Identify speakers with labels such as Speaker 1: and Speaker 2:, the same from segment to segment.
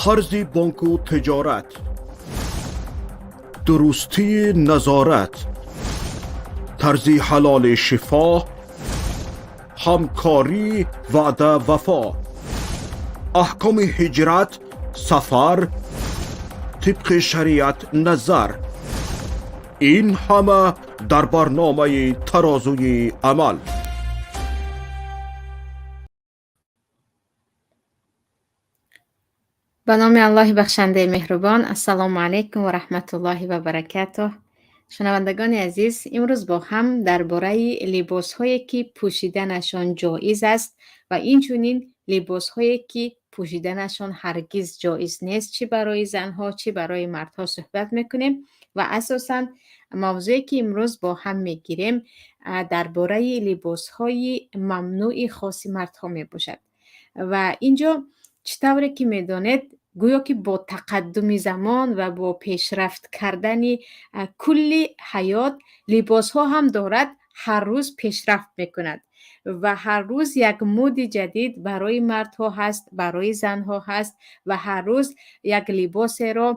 Speaker 1: Қарзи бонку тиҷорат, дурустии назорат, тарзи ҳалоли шифо, ҳамкорӣ, ваъда, вафо, аҳкоми ҳиҷрат, сафар тибқи шариат назар, ин ҳама дар барномаи «Тарозуи амал».
Speaker 2: Ба номи Аллоҳи бахшандаи меҳрубон. Ассалому алайкум ва раҳматуллоҳи ва баракатуҳ. Шунавандагони азиз, имрӯз бо ҳам дар бораи либосҳое, ки пӯшиданашон ҷоиз аст, ва инчунин либосҳое, ки пӯшиданашон ҳаргиз ҷоиз нест, чӣ барои занҳо, чӣ барои мардҳо, суҳбат мекунем. Ва асосан мавзӯе, ки имрӯз бо ҳам мегирем, дар бораи либосҳои мамнӯи хоси мардҳо мебошад. Ва инҷо, чӣ тавре ки медонед, гӯё ки бо тақаддуми замон ва бо пешрафт кардани кулли ҳаёт, либосҳо ҳам дорад ҳар рӯз пешрафт мекунад ва ҳар рӯз як муди ҷадид барои мардҳо ҳаст, барои занҳо ҳаст. Ва ҳар рӯз як либосеро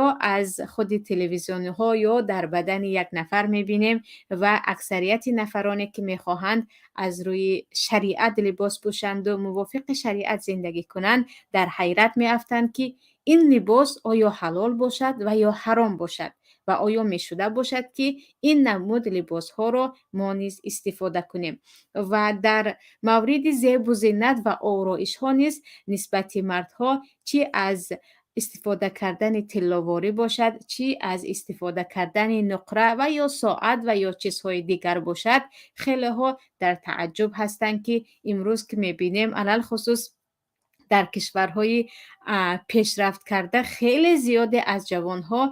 Speaker 2: ё аз худи телевизионҳо, ё дар бадани як нафар мебинем. Ва аксарияти нафароне, ки мехоҳанд аз рӯи шариат либос пӯшанду мувофиқи шариат зиндагӣ кунанд, дар ҳайрат меафтанд, ки ин либос оё ҳалол бошад ва ё ҳаром бошад ва оё мешуда бошад, ки ин намуд либосҳоро мо низ истифода кунем. Ва дар мавриди зебу зинат ва ороишҳо низ нисбати мардҳо, чӣ аз истифода кардани тилловорӣ бошад, чӣ аз истифода кардани нуқра ва ё соат ва ё чизҳои дигар бошад, хелеҳо дар тааҷҷуб ҳастанд, ки имрӯз ки мебинем, алалхусус дар кишварҳои пешрафт карда, хеле зиёде аз ҷавонҳо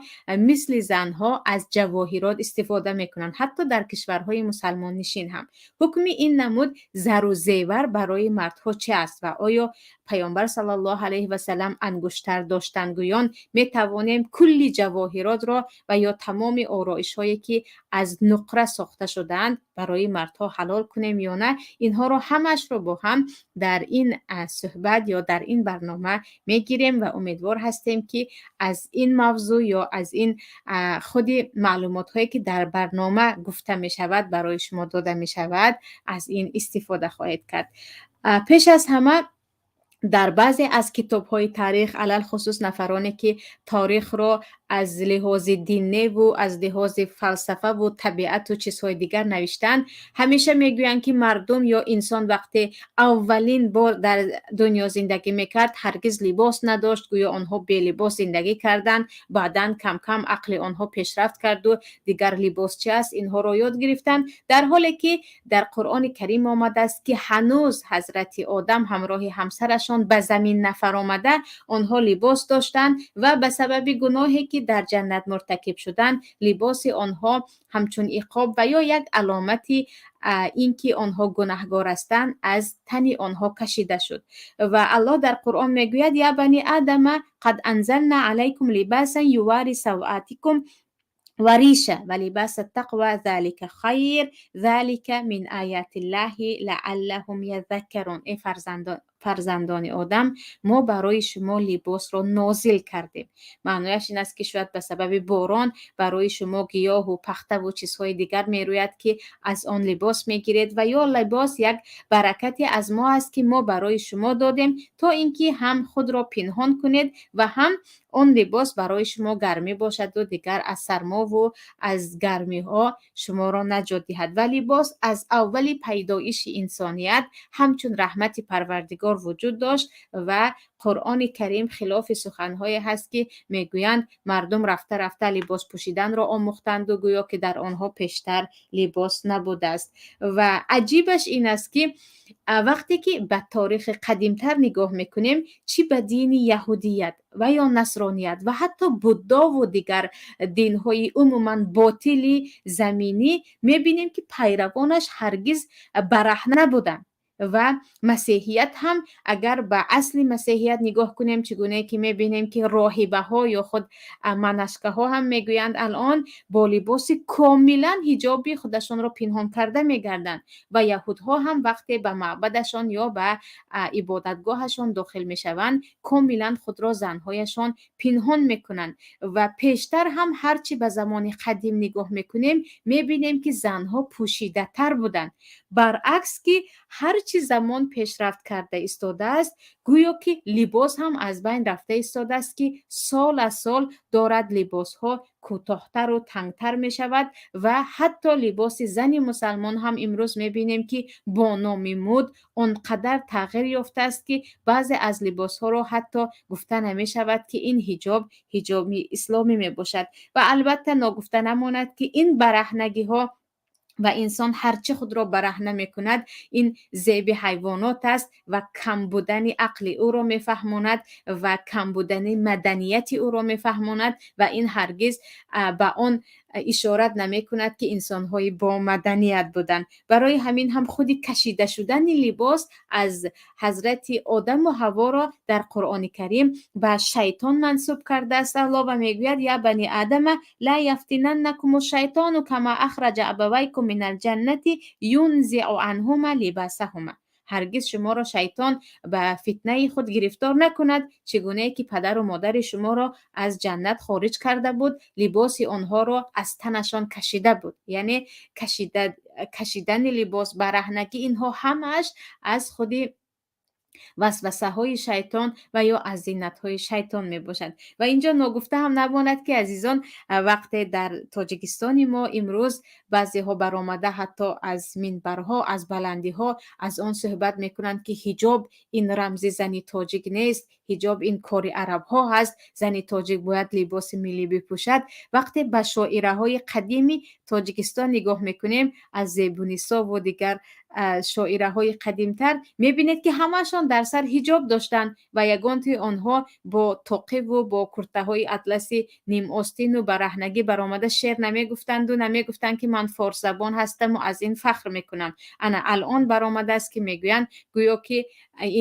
Speaker 2: мисли занҳо аз ҷавоҳирот истифода мекунанд, ҳатто дар кишварҳои мусалмоннишин ҳам. Ҳукми ин намуд зару зевар барои мардҳо чи аст ва оё Паёмбар саллаллоҳу алайҳи васалам ангуштар доштанд гӯён метавонем кулли ҷавоҳиротро ва ё тамоми ороишҳое, ки аз нуқра сохта шудаанд, барои мардҳо ҳалол кунем ё на? Инҳоро ҳамаашро бо ҳам дар ин суҳбат ё дар ин барнома мегирем ва умедвор ҳастем, ки аз ин мавзӯъ ё аз ин худи маълумотҳое, ки дар барнома гуфта мешавад, барои шумо дода мешавад, аз ин истифода хоҳед кард. Пеш аз ҳама, дар баъзе аз китобҳои таърих, алалхусус нафароне, ки таърихро аз лиҳози диневу аз лиҳози фалсафаву табиату чизҳои дигар навиштаанд, ҳамеша мегӯянд, ки мардум ё инсон вақте аввалин бор дар дунё зиндагӣ мекард, ҳаргиз либос надошт, гӯё онҳо белибос зиндагӣ карданд. Баъдан камкам ақли онҳо пешрафт карду дигар либос чи аст, инҳоро ёд гирифтанд. Дар ҳоле ки дар Қуръони Карим омадааст, ки ҳанӯз ҳазрати Одам ҳамроҳи ҳамсарашон ба замин нафаромада, онҳо либос доштанд ва ба сабаби гуноҳе, ки дар ҷаннат муртакиб шуданд, либоси онҳо ҳамчун иқоб ва ё як аломати ин ки онҳо гунаҳгор ҳастанд, аз тани онҳо кашида шуд. Ва Аллоҳ дар Қуръон мегӯяд: «Я бани адама қад анзална алайкум либасан ювари саватикум ва риша ва либаса тақва залика хайр залика мин аятиллаҳи лааллаҳум язаккарун». Эй фарзандони Одам, мо барои шумо либосро нозил кардем. Маънояш ин аст, ки шояд ба сабаби борон барои шумо гиёҳу пахтаву чизҳои дигар мерӯяд, ки аз он либос мегиред, ва ё либос як баракате аз мо аст, ки мо барои шумо додем, то ин ки ҳам худро пинҳон кунед ва ҳам он либос барои шумо гармӣ бошаду дигар аз сармову аз гармиҳо шуморо наҷот диҳад. Ва либос аз аввали пайдоиши инсоният ҳамчун раҳмати Парвардигор вуҷуд дошт. Ва Қуръони Карим хилофи суханҳое ҳаст, ки мегӯянд мардум рафта рафта либос пӯшиданро омӯхтанду гӯё ки дар онҳо пештар либос набудааст. Ва аҷибаш ин аст, ки вақте ки ба таърихи қадимтар нигоҳ мекунем, чӣ ба дини яҳудият ва ё насроният ва ҳатто буддову дигар динҳои умуман ботили заминӣ, мебинем, ки пайравонаш ҳаргиз бараҳна набуданд. Ва масеҳият ҳам, агар ба асли масеҳият нигоҳ кунем, чӣ гунае ки мебинем, ки роҳибаҳо ё худ монашкаҳо ҳам мегӯянд, алон бо либоси комилан ҳиҷоби худашонро пинҳон карда мегарданд. Ва яҳудҳо ҳам вақте ба маъбадашон ё ба ибодатгоҳашон дохил мешаванд, комилан худро занҳояшон пинҳон мекунанд. Ва пештар ҳам ҳарчи ба замони қадим нигоҳ мекунем, мебинем, ки занҳо пӯшидатар буданд. Баръакс, ки ҳарчи замон пешрафт карда истодааст, гӯё ки либос ҳам аз байн рафта истодааст, ки сол аз сол дорад либосҳо кӯтоҳтару тангтар мешавад. Ва ҳатто либоси зани мусалмон ҳам имрӯз мебинем, ки бо номи мӯд он қадар тағйир ёфтааст, ки баъзе аз либосҳоро ҳатто гуфта намешавад, ки ин ҳиҷоб ҳиҷоби исломӣ мебошад. Ва албатта, ногуфта намонад, ки ин бараҳнагиҳо ва инсон ҳарчи худро бараҳна мекунад, ин зеби ҳайвонот аст ва кам будани ақли ӯро мефаҳмонад ва кам будани маданияти ӯро мефаҳмонад. Ва ин ҳаргиз ба он ишорат намекунад, ки инсонҳои бомаданият буданд. Барои ҳамин ҳам худи кашида шудани либос аз ҳазрати Одаму Ҳаворо дар Қуръони Карим ба шайтон мансуб кардааст Алло ва мегӯяд: «Я бани адама ла яфтинаннакуму шайтону кама ахраҷа абавайкум минал ҷаннати юнзиу анҳума либасаҳума». Ҳаргиз шуморо шайтон ба фитнаи худ гирифтор накунад, чӣ гунае ки падару модари шуморо аз ҷаннат хориҷ карда буд, либоси онҳоро аз танашон кашида буд. Яъне кашидани либос, бараҳнагӣ, инҳо ҳамааш аз худи васвасаҳои шайтон ва ё аз зинатҳои шайтон мебошад. Ва инҷо ногуфта ҳам намонад, ки азизон, вақте дар Тоҷикистони мо имрӯз баъзеҳо баромада, ҳатто аз минбарҳо, аз баландиҳо аз он суҳбат мекунанд, ки ҳиҷоб ин рамзи зани тоҷик нест, ҳиҷоб ин кори арабҳо ҳаст, зани тоҷик бояд либоси миллӣ бипӯшад, вақте ба шоираҳои қадими Тоҷикистон нигоҳ мекунем, аз Зебунисову дигар шоираҳои қадимтар, мебинед, ки ҳамаашон дар сар ҳиҷоб доштанд ва ягонтои онҳо бо тоқиву бо куртаҳои атласи нимостину бараҳнагӣ баромада шеър намегуфтанду намегуфтанд, ки ман форсзабон ҳастаму аз ин фахр мекунам. Ана алон баромадааст, ки мегӯянд, гӯё ки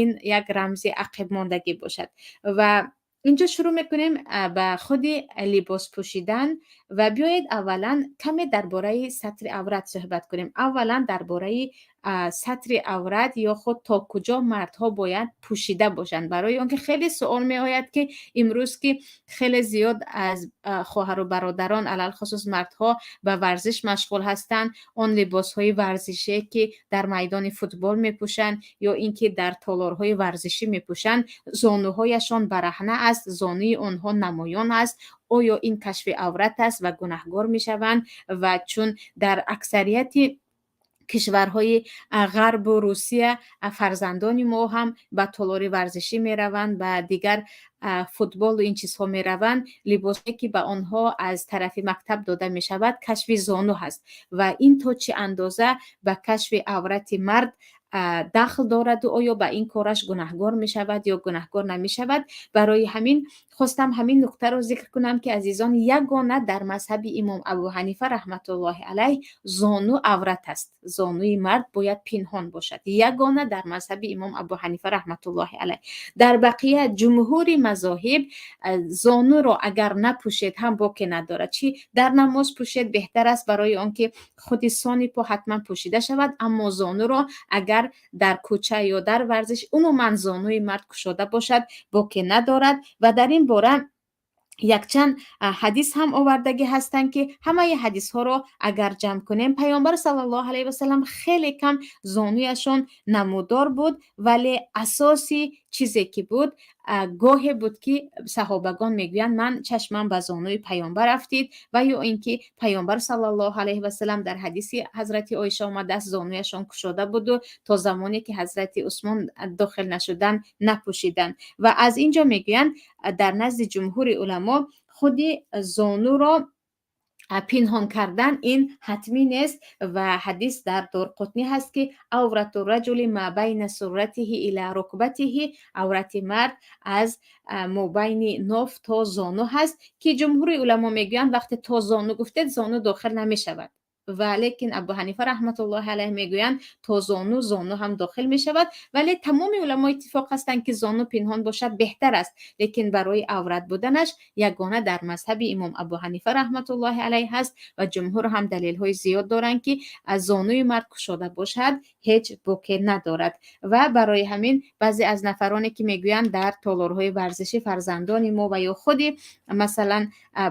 Speaker 2: ин як рамзи ақибмондагӣ бошад. Ва инҷо шурӯъ мекунем ба худи либос пӯшидан. Ва биёед, аввалан каме дар бораи сатри аврат суҳбат кунем. Аввалан дар бораи сатри аврат ё худ то куҷо мардҳо бояд пӯшида бошанд, барои он ки хеле суол меояд, ки имрӯз ки хеле зиёд аз хоҳару бародарон, алалхусус мардҳо, ба варзиш машғул ҳастанд, он либосҳои варзишие, ки дар майдони футбол мепӯшанд ё ин ки дар толорҳои варзишӣ мепӯшанд, зонуҳояшон бараҳна аст, зонуи онҳо намоён аст. Оё ин кашфи аврат аст ва гунаҳгор мешаванд? Ва чун дар аксарияти кишварҳои Ғарбу Русия фарзандони мо ҳам ба толори варзишӣ мераванд, ба дигар футболу ин чизҳо мераванд, либосе, ки ба онҳо аз тарафи мактаб дода мешавад, кашфи зону ҳаст ва ин то чӣ андоза ба кашфи аврати мард дахл дораду оё ба ин кораш гунаҳгор мешавад ё гунаҳгор намешавад? Барои ҳамин хостам ҳамин нуктаро зикр кунам, ки азизон, ягона дар мазҳаби имом Абу Ҳанифа раҳматуллоҳи алайҳ зону аврат аст, зонуи мард бояд пинҳон бошад, ягона дар мазҳаби имом Абу Ҳанифа раҳматуллоҳи алайҳ. Дар бақия ҷумҳури мазоҳиб зонуро агар напӯшед ҳам боке надорад. Чӣ дар намоз пӯшед беҳтар аст, барои он ки худи сони по ҳатман пӯшида шавад, аммо зонуро агар дар кӯча ё дар варзиш, умуман зонуи мард кушода бошад, боке надорад. Ва дар ин бора якчанд ҳадис ҳам овардагӣ ҳастанд, ки ҳамаи ҳадисҳоро агар ҷамъ кунем, Паёмбар саллаллоҳу алайҳи васалам хеле кам зонуяшон намудор буд, вале асоси чизе ки буд, гоҳе буд, ки саҳобагон мегӯянд, ман чашмам ба зонуи Паёмбар афтид, ва ё ин ки Паёмбар саллаллоҳу алайҳи васалам, дар ҳадиси ҳазрати Оиша омадааст, зонуяшон кушода буду то замоне ки ҳазрати Усмон дохил нашуданд, напӯшиданд. Ва аз ин ҷо мегӯянд, дар назди ҷумҳури уламо худи зонуро пинҳон кардан ин ҳатмӣ нест. Ва ҳадис дар Дорқутнӣ ҳаст, ки аврату раҷули ма байна сурратиҳи ила рукбатиҳи, аврати мард аз мобайни ноф то зону ҳаст, ки ҷумҳури уламо мегӯянд, вақте то зону гуфтед, зону дохил намешавад. Ва лекин Абу Ҳанифа раҳматуллоҳи алайҳ мегӯянд, то зону, зону ҳам дохил мешавад. Вале тамоми уламо иттифоқ ҳастанд, ки зону пинҳон бошад беҳтар аст, лекин барои аврат буданаш ягона дар мазҳаби имом Абу Ҳанифа раҳматуллоҳи алайҳ ҳаст. Ва ҷумҳур ҳам далелҳои зиёд доранд, ки аз зонуи мард кушода бошад, ҳеҷ боке надорад. Ва барои ҳамин баъзе аз нафароне, ки мегӯянд, дар толорҳои варзишӣ фарзандони мо ва ё худи, масалан,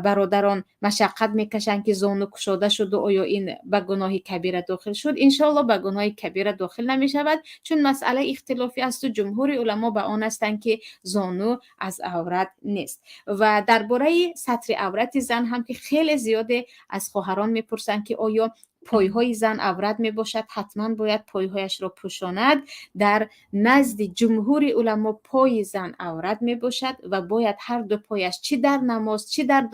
Speaker 2: бародарон машаққат мекашанд, ки зону кушода шуду оё ин ба гуноҳи кабира дохил шуд? Иншоалло, ба гуноҳи кабира дохил намешавад, чун масъала ихтилофӣ асту ҷумҳури уламо ба он ҳастанд, ки зону аз аврат нест. Ва дар бораи сатри аврати зан ҳам, ки хеле зиёде аз хоҳарон мепурсанд, ки оё пойҳои зан аврат мебошад, ҳатман бояд пойҳояшро пӯшонад? Дар назди ҷумҳури уламо пои зан аврат мебошад ва бояд ҳар ду пояш, чӣ дар намоз, чӣ дар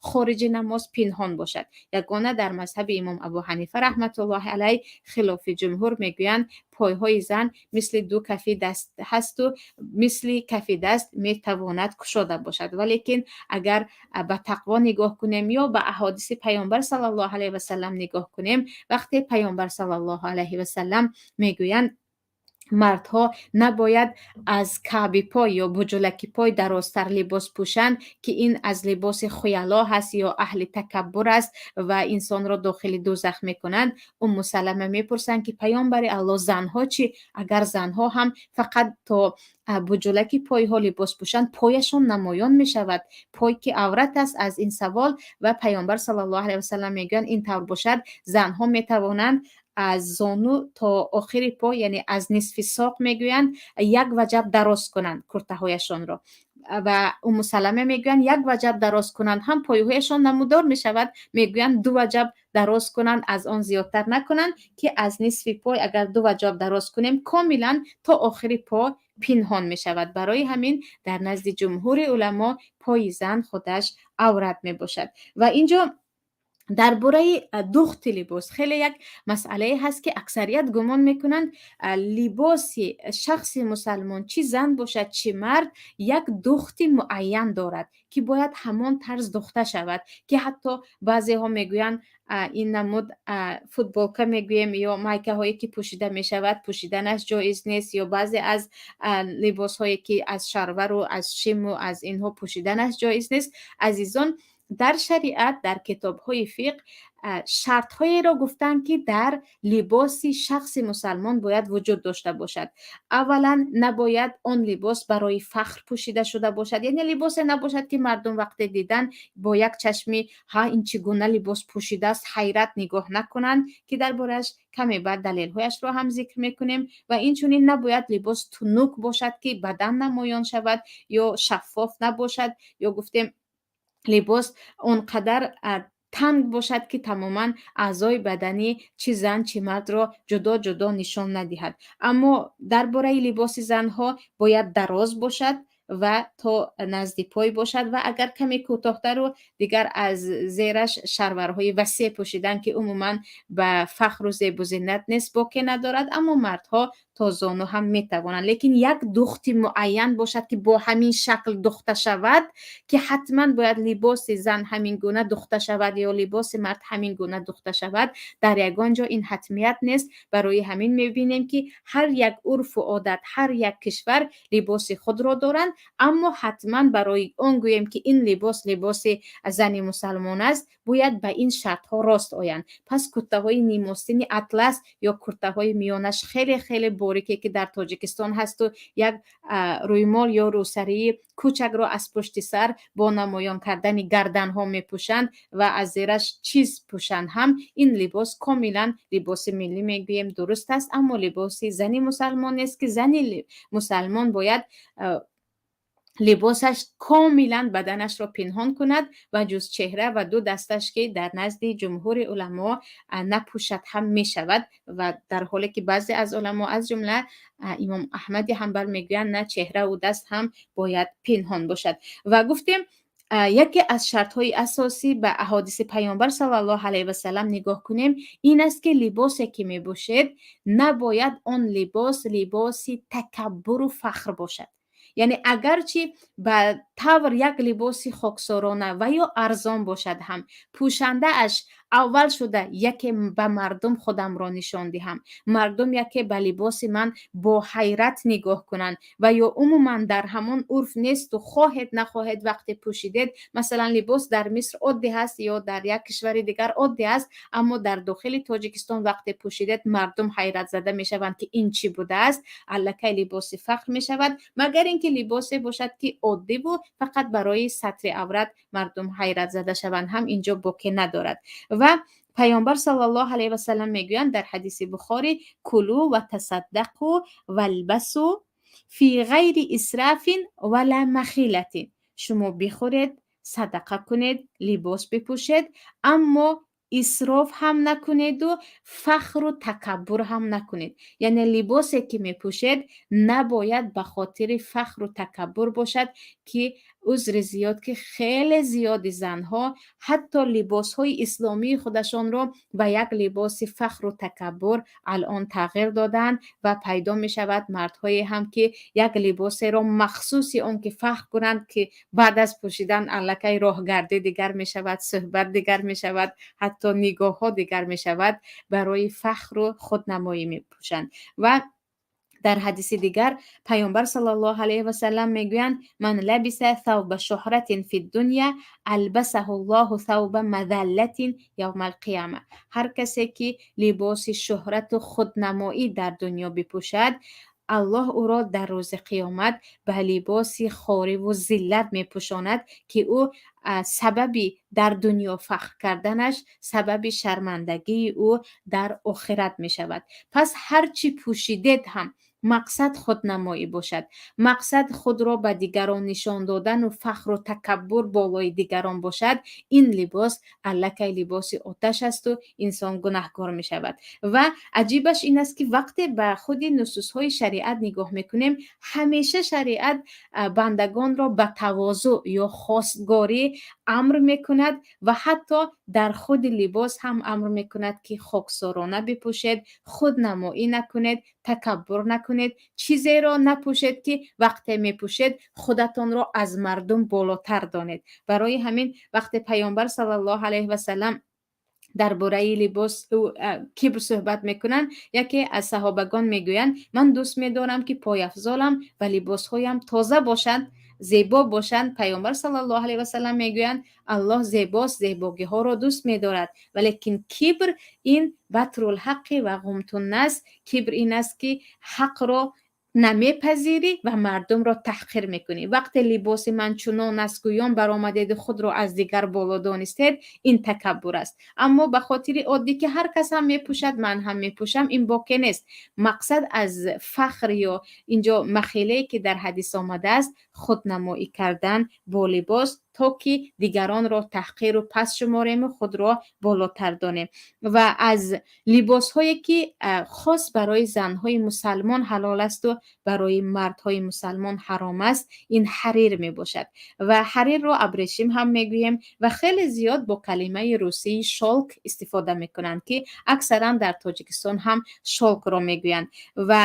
Speaker 2: хориҷи намоз, пинҳон бошад. Ягона дар мазҳаби имом Абу Ҳанифа раҳматуллоҳи алайҳ хилофи ҷумҳур мегӯянд, пойҳои зан мисли ду кафи даст ҳасту мисли кафи даст метавонад кушода бошад. Валекин агар ба тақво нигоҳ кунем ё ба аҳодиси Паёмбар саллаллоҳу алайҳи васаллам нигоҳ кунем, вақте Паёмбар саллаллоҳу алайҳи васаллам мегӯянд, мардҳо набояд аз каъби пой ё буҷулаки пой дарозтар либос пӯшанд, ки ин аз либоси хуяло ҳаст ё аҳли такаббур аст ва инсонро дохили дӯзах мекунанд, Умму Салама мепурсанд, ки паёмбари Аллоҳ, занҳо чӣ? Агар занҳо ҳам фақат то буҷулаки пойҳо либос пӯшанд, пояшон намоён мешавад, пой ки аврат аст. Аз ин савол ва Паёмбар саллаллоҳу алайҳи васаллам мегӯянд, ин тавр бошад, занҳо метавонанд аз зону то охири пой, яъне аз нисфи соқ, мегӯянд, як ваҷаб дароз кунанд куртаҳояшонро. Ва Умму Салама мегӯянд, як ваҷаб дароз кунанд ҳам пойҳояшон намудор мешавад. Мегӯянд, ду ваҷаб дароз кунанд, аз он зиёдтар накунанд, ки аз нисфи пой агар ду ваҷаб дароз кунем, комилан то охири по пинҳон мешавад. Барои ҳамин дар назди ҷумҳури уламо пои зан худаш аврат мебошад. Ва инҷо дар бораи духти либос хеле як масъалае ҳаст, ки аксарият гумон мекунанд, либоси шахси мусалмон, чӣ зан бошад, чӣ мард, як духти муайян дорад, ки бояд ҳамон тарз духта шавад, ки ҳатто баъзеҳо мегӯянд, ин намуд футболка мегӯем ё майкаҳое, ки пӯшида мешавад, пӯшиданаш ҷоиз нест, ё баъзе аз либосҳое, ки аз шарвару аз шиму аз инҳо пӯшиданаш ҷоиз нест. Азизон, дар шариат, дар китобҳои фиқҳ шартҳоеро гуфтанд, ки дар либоси шахси мусалмон бояд вуҷуд дошта бошад. Аввалан, набояд он либос барои фахр пӯшида шуда бошад, яъне либосе набошад, ки мардум вақте дидан, бо як чашми «ҳа, ин чӣ гуна либос пӯшидааст» ҳайрат нигоҳ накунанд, ки дар борааш каме баъд далелҳояшро ҳам зикр мекунем. Ва инчунин набояд либос тунук бошад, ки бадан намоён шавад, ё шаффоф набошад, ё гуфтем, либос он қадар танг бошад, ки тамоман аъзои баданӣ, чӣ зан, чӣ мардро, ҷудо ҷудо нишон надиҳад. Аммо дар бораи либоси занҳо бояд дароз бошад ва то назди пой бошад ва агар каме кӯтоҳтару дигар аз зераш шарварҳои васеъ пӯшидан, ки умуман ба фахру зебу зинат нест, боке надорад. Аммо мардҳо то зону ҳам метавонанд, лекин як духти муайян бошад, ки бо ҳамин шакл духта шавад, ки ҳатман бояд либоси зан ҳамин гуна духта шавад ё либоси мард ҳамин гуна духта шавад, дар ягон ҷо ин ҳатмият нест. Барои ҳамин мебинем, ки ҳар як урфу одат, ҳар як кишвар либоси худро доранд. Аммо ҳатман барои он гӯем, ки ин либос либоси зани мусалмон аст, бояд ба ин шартҳо рост оянд. Пас куртаҳои нимостини атлас ё куртаҳои миёнаш хеле хеле борике, ки дар Тоҷикистон ҳасту як рӯймол ё рӯсарии кӯчакро аз пушти сар бо намоён кардани гарданҳо мепӯшанд ва аз зераш чиз пӯшанд ҳам, ин либос комилан либоси миллӣ мегӯем, дуруст аст, аммо либоси зани мусалмон нест, ки зани мусалмон бояд либосаш комилан баданашро пинҳон кунад ва ҷуз чеҳра ва ду дасташ, ки дар назди ҷумҳури уламо напӯшад ҳам мешавад. Ва дар ҳоле ки баъзе аз уламо, аз ҷумла имом Аҳмади Ҳанбал, мегӯянд, на, чеҳраву даст ҳам бояд пинҳон бошад. Ва гуфтем, яке аз шартҳои асосӣ, ба аҳодиси Паёмбар саллаллоҳу алайҳи васаллам нигоҳ кунем, ин аст, ки либосе, ки мепӯшед, набояд он либос либоси такаббуру фахр бошад. Яъне агарчи ба тавр як либоси хоксорона ва ё арзон бошад ҳам, пӯшандааш Аввал шуда яке ба мардум худамро нишон диҳам, мардум яке ба либоси ман бо ҳайрат нигоҳ кунанд. Ва ё умуман дар ҳамон урф несту, хоҳед нахоҳед, вақте пӯшидед, масалан, либос дар Миср оддӣ ҳаст ё дар як кишвари дигар оддӣ аст, аммо дар дохили Тоҷикистон вақте пӯшидед, мардум ҳайратзада мешаванд, ки ин чӣ будааст. Аллакай либоси фахр мешавад, магар ин ки либосе бошад, ки оддиву фақат барои сатри аврат мардум ҳайратзада шаванд, ҳам инҷо боке надорад. Ва Паёмбар саллаллоҳу алайҳи васалам мегӯянд дар ҳадиси Бухорӣ: كلوا وتصدقوا والبسوا في غير إسراف ولا مخيلة. Шумо бихӯред, садақа кунед, либос бипӯшед, аммо исроф ҳам накунеду фахру такаббур ҳам накунед. Яъне либосе ки мепӯшед, набояд ба хотири фахру такаббур бошад, ки узри зиёд, ки хеле зиёди занҳо ҳатто либосҳои исломии худашонро ба як либоси фахру такаббур алон тағйир додаанд. Ва пайдо мешавад мардҳое ҳам, ки як либосеро махсуси он ки фахр кунанд, ки баъд аз пӯшидан аллакай роҳгардӣ дигар мешавад, суҳбат дигар мешавад, ҳатто нигоҳҳо дигар мешавад, барои фахру худнамоӣ мепӯшанд. Ва дар ҳадиси дигар Паёмбар саллаллоҳу алайҳи васалам мегӯянд: من لبس ثوب شهرة في الدنيا ألبسه الله ثوب مذلة يوم القيامة. Ҳар касе ки либоси шӯҳрату худнамоӣ дар дунё бипӯшад, Аллоҳ ӯро дар рӯзи қиёмат ба либоси хориву зиллат мепӯшонад, ки ӯ сабаби дар дунё фахр карданаш сабаби шармандагии ӯ дар охират мешавад. Пас ҳар чӣ пӯшидед ҳам, мақсад худнамоӣ бошад, мақсад худро ба дигарон нишон додану фахру такаббур болои дигарон бошад, ин либос аллакай либоси оташ асту инсон гунаҳкор мешавад. Ва аҷибаш ин аст, ки вақте ба худи нусусҳои шариат нигоҳ мекунем, ҳамеша шариат бандагонро ба тавозӯъ ё хостгорӣ амр мекунад ва ҳатто дар худи либос ҳам амр мекунад, ки хоксорона бипӯшед, худнамоӣ накунед, такаббур накунед, чизеро напӯшед, ки вақте мепӯшед, худатонро аз мардум болотар донед. Барои ҳамин вақте Паёмбар саллаллоҳу алайҳи васалам дар бораи либос, кибр суҳбат мекунанд, яке аз саҳобагон мегӯянд: «Ман дӯст медорам, ки пойафзолам ва либосҳоям тоза бошанд, зебо бошанд». Паёмбар саллаллоҳу алайҳи васалам мегӯянд: «Аллоҳ зебост, зебогиҳоро дӯст медорад, валекин кибр ин بطر الحق وغمط الناس». Кибр ин аст, ки ҳақро намепазирӣ ва мардумро таҳқир мекунӣ. Вақте либоси ман чунон аст гӯён баромадеду худро аз дигар боло донистед, ин такаббур аст. Аммо ба хотири оддӣ, ки ҳар кас ҳам мепӯшад, ман ҳам мепӯшам, ин боке нест. Мақсад аз фахр ё инҷо махилае, ки дар ҳадис омадааст, худнамоӣ кардан бо либос, то ки дигаронро таҳқиру паст шуморему худро болотар донем. Ва аз либосҳое ки хос барои занҳои мусалмон ҳалол асту барои мардҳои мусалмон ҳаром аст, ин ҳарир мебошад. Ва ҳарирро абрешим ҳам мегӯем ва хеле зиёд бо калимаи русии шёлк истифода мекунанд, ки аксаран дар Тоҷикистон ҳам шёлкро мегӯянд. Ва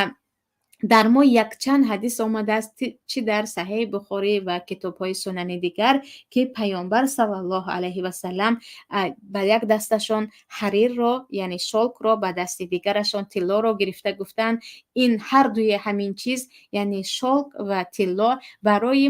Speaker 2: дар мо якчанд ҳадис омадааст, чӣ дар Саҳеҳи Бухорӣ ва китобҳои сунани дигар, ки Паёмбар саллаллоҳу алайҳи васалам ба як дасташон ҳарирро, яъне шёлкро, ба дасти дигарашон тиллоро гирифта гуфтанд: «Ин ҳар дуи ҳамин чиз, яъне шёлк ва тилло, барои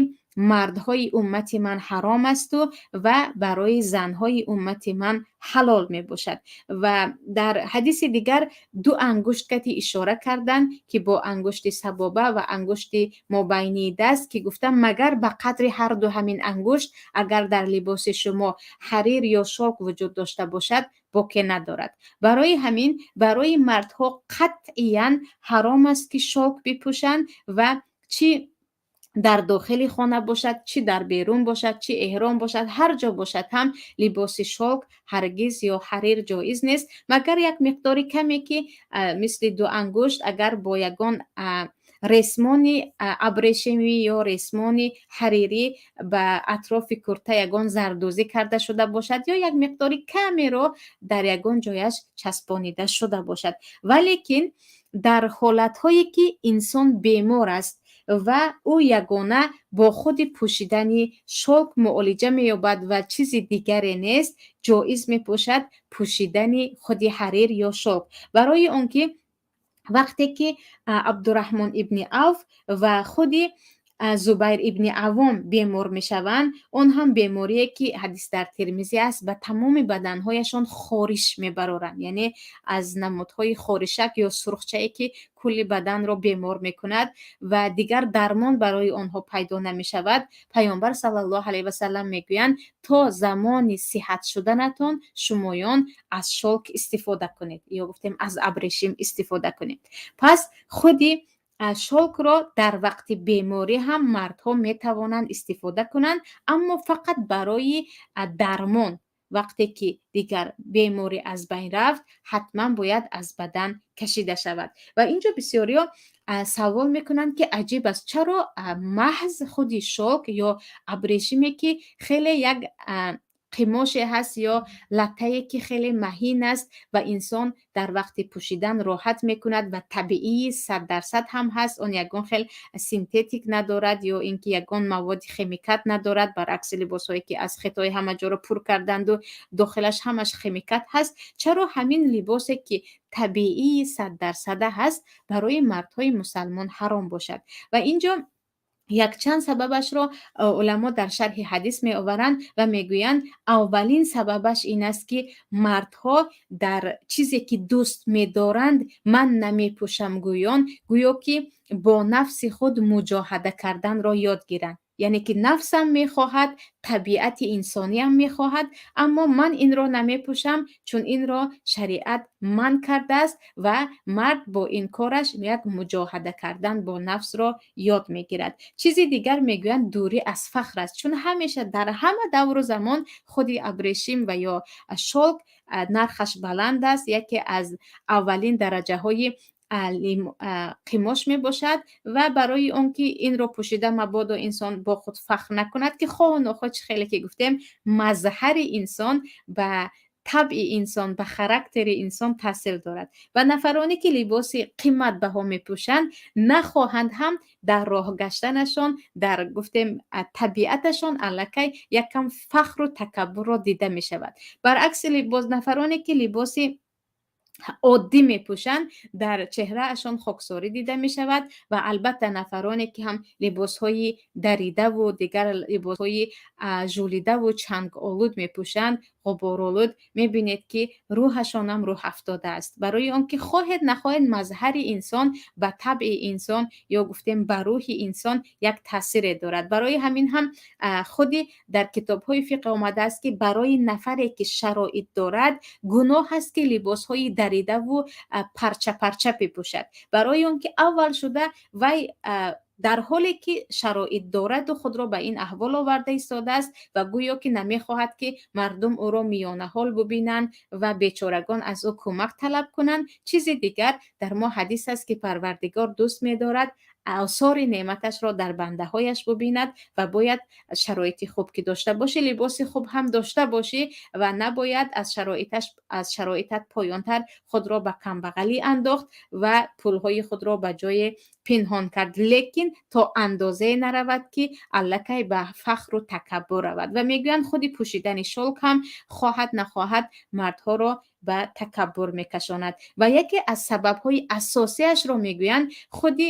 Speaker 2: мардҳои уммати ман ҳаром асту ва барои занҳои уммати ман ҳалол мебошад». Ва дар ҳадиси дигар ду ангушт кати ишора карданд, ки бо ангушти сабоба ва ангушти мобайнии даст, ки гуфтам, магар ба қадри ҳар ду ҳамин ангушт агар дар либоси шумо ҳарир ё шёлк вуҷуд дошта бошад, боке надорад. Барои ҳамин барои мардҳо қатъиян ҳаром аст, ки шёлк бипӯшанд, ва чӣ дар дохили хона бошад, чӣ дар берун бошад, чӣ эҳром бошад, ҳар ҷо бошад ҳам либоси шёлк ҳаргиз ё ҳарир ҷоиз нест, магар як миқдори каме, ки мисли ду ангушт, агар бо ягон ресмони абрешимӣ ё ресмони ҳарирӣ ба атрофи курта ягон зардӯзӣ карда шуда бошад ё як миқдори камеро дар ягон ҷояш часпонида шуда бошад. Валекин дар ҳолатҳое ки инсон бемор аст. Ва ӯ ягона бо худи пӯшидани шолк муолиҷа меёбад ва чизи дигаре нест, ҷоиз мепӯшад пӯшидани худи ҳарир ё шолк. Барои он ки вақте ки Абдураҳмон ибни Авф ва худи Зубайр ибни Авом бемор мешаванд, он ҳам беморие ки ҳадис дар Термизӣ аст, ба тамоми баданҳояшон хориш мебароранд, яъне аз намудҳои хоришак ё сурхчае, ки кулли баданро бемор мекунад ва дигар дармон барои онҳо пайдо намешавад. Паёмбар саллаллоҳу алайҳи васаллам мегӯянд: «То замони сиҳат шуданатон шумоён аз шолк истифода кунед», ё гуфтем, аз абрешим истифода кунед. Пас худи шолкро дар вақти беморӣ ҳам мардҳо метавонанд истифода кунанд, аммо фақат барои дармон. Вақте ки дигар беморӣ аз байн рафт, ҳатман бояд аз бадан кашида шавад. Ва инҷо бисёриҳо савол мекунанд, ки аҷиб аст, чаро маҳз худи шолк ё абрешиме, ки хеле як қимоше ҳаст ё латтае, ки хеле маҳин аст ва инсон дар вақти пӯшидан роҳат мекунад ва табиии 100% ҳам ҳаст, он ягон хел синтетик надорад ё ин ки ягон маводи химикат надорад, баръакси либосҳое, ки аз Хитой ҳама ҷоро пур карданду дохилаш ҳамаш химикат ҳаст, чаро ҳамин либосе, ки табиии 100-дарсада ҳаст, барои мардҳои мусалмон ҳаром бошад? Ва инҷо якчанд сабабашро уламо дар шарҳи ҳадис меоваранд ва мегӯянд: аввалин сабабаш ин аст, ки мардҳо дар чизе, ки дӯст медоранд, ман намепӯшам гӯён, гӯё ки бо нафси худ муҷоҳада карданро ёд гиранд. Яъне ки нафсам мехоҳад, табиати инсониам мехоҳад, аммо ман инро намепӯшам, чун инро шариат манъ кардааст. Ва мард бо ин кораш як муҷоҳада кардан бо нафсро ёд мегирад. Чизи дигар, мегӯянд, дурӣ аз фахр аст, чун ҳамеша дар ҳама давру замон худи абрешим ва ё шолк нархаш баланд аст, яке аз аввалин дараҷаҳои қимош мебошад. Ва барои он ки инро пӯшида мабодо инсон бо худ фахр накунад, ки хоҳу нохоҳ, чӣ хеле ки гуфтем, мазҳари инсон ба табъи инсон, ба характери инсон таъсир дорад. Ва нафароне, ки либоси қиматбаҳо мепӯшанд, нахоҳанд ҳам, дар роҳ гаштанашон, дар гуфтем, табиаташон аллакай якам фахру такаббурро дида мешавад. Баръакси боз нафароне, ки либоси оддӣ мепӯшанд, дар чеҳраашон хоксорӣ дида мешавад. Ва албатта нафароне, ки ҳам либосҳои даридаву дигар либосҳои жӯлидаву чанголуд мепӯшанд, ғуборолуд, мебинед, ки рӯҳашонам рӯҳ афтодааст. Барои он ки хоҳед нахоҳед, мазҳари инсон ба табъи инсон ё гуфтем, ба рӯҳи инсон як таъсире дорад. Барои ҳамин ҳам худи дар китобҳои фиқҳ омадааст, ки барои нафаре, ки шароит дорад, гуноҳ аст, ки либосҳои даридаву парча парча бипӯшад. Барои он ки аввал шуда вай дар ҳоле ки шароит дораду худро ба ин аҳвол оварда истодааст ва гӯё ки намехоҳад, ки мардум ӯро миёнаҳол бубинанд ва бечорагон аз ӯ кӯмак талаб кунанд. Чизи дигар, дар мо ҳадис аст, ки Парвардигор дӯст медорад осори неъматашро дар бандаҳояш бубинад. Ва бояд шароити хуб ки дошта бошӣ, либоси хуб ҳам дошта бошӣ ва набояд аз шароитат поёнтар худро ба камбағалӣ андохт ва пулҳои худро ба ҷое пинҳон кард, лекин то андозае наравад, ки аллакай ба фахру такаббур равад. Ва мегӯянд, худи пӯшидани шолк ҳам хоҳад нахоҳад мардҳоро ба такаббур мекашонад. Ва яке аз сабабҳои асосиашро мегӯянд, худи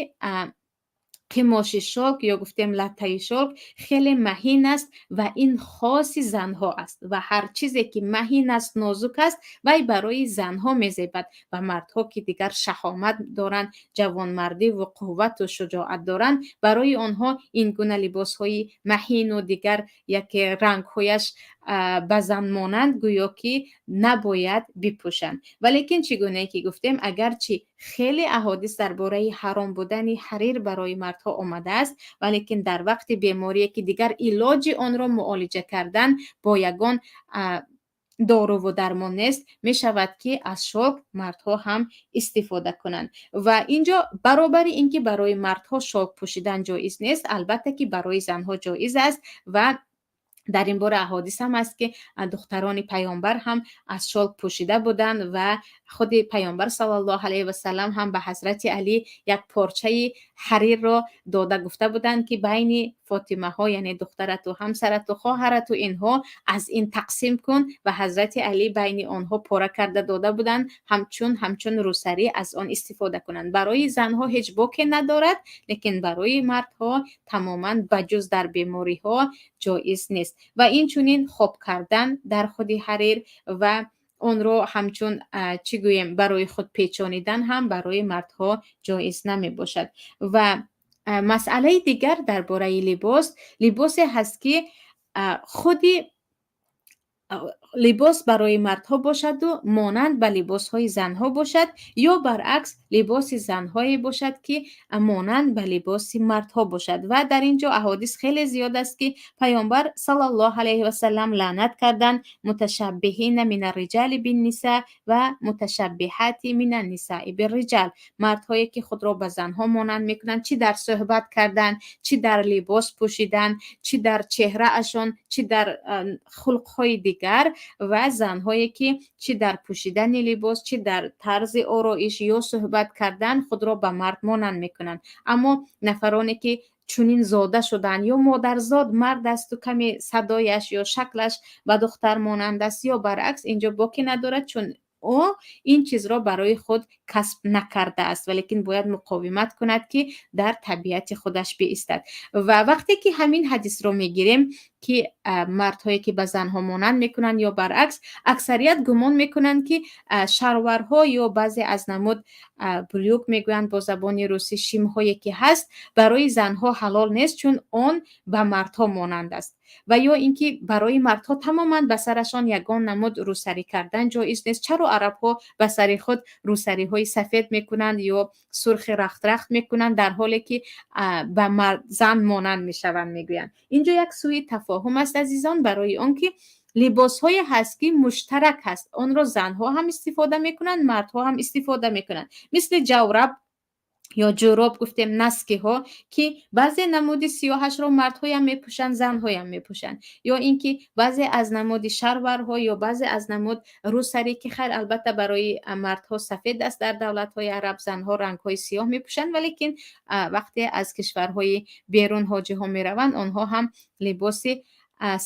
Speaker 2: қимоши шолк ё гуфтем, латтаи шолк хеле маҳин аст ва ин хоси занҳо аст. Ва ҳар чизе, ки маҳин аст, нозук аст, вай барои занҳо мезебад. Ва мардҳо, ки дигар шаҳомат доранд, ҷавонмардиву қуввату шуҷоат доранд, барои онҳо ин гуна либосҳои маҳину дигар яке рангҳояш ба зан монанд гӯё ки набояд бипӯшанд. Валекин чӣ гунае ки гуфтем, агарчи хеле аҳодис дар бораи ҳаром будани ҳарир барои мардҳо омадааст, валекин дар вақти беморие, ки дигар илоҷи онро муолиҷа кардан бо ягон доруву дармон нест, мешавад, ки аз шолк мардҳо ҳам истифода кунанд. Ва инҷо баробари ин ки барои мардҳо шолк пӯшидан ҷоиз нест, албатта ки барои занҳо ҷоиз аст. Ва дар ин бора аҳодис ҳам аст, ки духтарони паёмбар ҳам аз шолк пӯшида буданд ва худи паёмбар саллаллоҳу алайҳи васаллам ҳам ба ҳазрати Алӣ як порчаи Ҳарирро дода гуфта буданд, ки байни Фотимаҳо, яъне духтарату ҳамсарату хоҳарату инҳо, аз ин тақсим кун. Ва Ҳазрати Алӣ байни онҳо пора карда дода буданд, ҳамчун рӯсарӣ аз он истифода кунанд. Барои занҳо ҳеҷ боке надорад, лекин барои мардҳо тамоман ба ҷуз дар бемориҳо ҷоиз нест. Ва инчунин хоб кардан дар худи ҳарир ва онро ҳамчун, чӣ гӯем, барои худ печонидан ҳам барои мардҳо ҷоиз намебошад. Ва масъалаи дигар дар бораи либос, либосе ҳаст, ки худи либос барои мардҳо бошаду монанд ба либосҳои занҳо бошад, ё баръакс, либоси занҳое бошад, ки монанд ба либоси мардҳо бошад. Ва дар ин ҷо аҳодис хеле зиёд аст, ки Паёмбар саллаллоҳу алайҳи васаллам лаънат карданд муташаббиҳина мина риҷали бинниса ва муташаббиҳати мина нисаи бирриҷал, мардҳое ки худро ба занҳо монанд мекунанд, чӣ дар суҳбат кардан, чӣ дар либос пӯшидан, чӣ дар чеҳраашон, чӣ дар хулқҳои дигар, ва занҳое ки чӣ дар пӯшидани либос, чӣ дар тарзи ороиш ё суҳбат кардан худро ба мард монанд мекунанд. Аммо нафароне ки чунин зода шуданд, ё модарзод мард асту каме садояш ё шаклаш ба духтар монанд аст, ё баръакс, инҷо боке надорад, чун ӯ ин чизро барои худ касб накардааст, валекин бояд муқовимат кунад, ки дар табиати худаш биистад. Ва вақте ки ҳамин ҳадисро мегирем, ки мардҳое ки ба занҳо монанд мекунанд ё баръакс, аксарият гумон мекунанд, ки шалварҳо ё баъзе аз намуд брюк мегӯянд бо забони русӣ, шимҳое ки ҳаст, барои занҳо ҳалол нест, чун он ба мардҳо монанд аст, ва ё ин ки барои мардҳо тамоман ба сарашон ягон намуд рӯсарӣ кардан ҷоиз нест. Чаро арабҳо ба сари худ рӯсариҳои сафед мекунанд ё сурхи рахт-рахт мекунанд, дар ҳоле ки ба зан монанд мешаванд, мегӯянд? Инҷо як сӯи тафоҳум аст, азизон, барои он ки либосҳое ҳаст, ки муштарак ҳаст, онро занҳо ҳам истифода мекунанд, мардҳо ҳам истифода мекунанд, мисли ҷавраб ё ҷӯроб гуфтем, носки ҳо, ки баъзе намуди сиёҳашро мардҳоям мепӯшанд, занҳоям мепӯшанд, ё ин ки баъзе аз намуди шалварҳо ё баъзе аз намуд рӯсарӣ, ки хайр, албатта, барои мардҳо сафед аст, дар давлатҳои араб занҳо рангҳои сиёҳ мепӯшанд, валекин вақте аз кишварҳои берун ҳоҷиҳо мераванд, онҳо ҳам либоси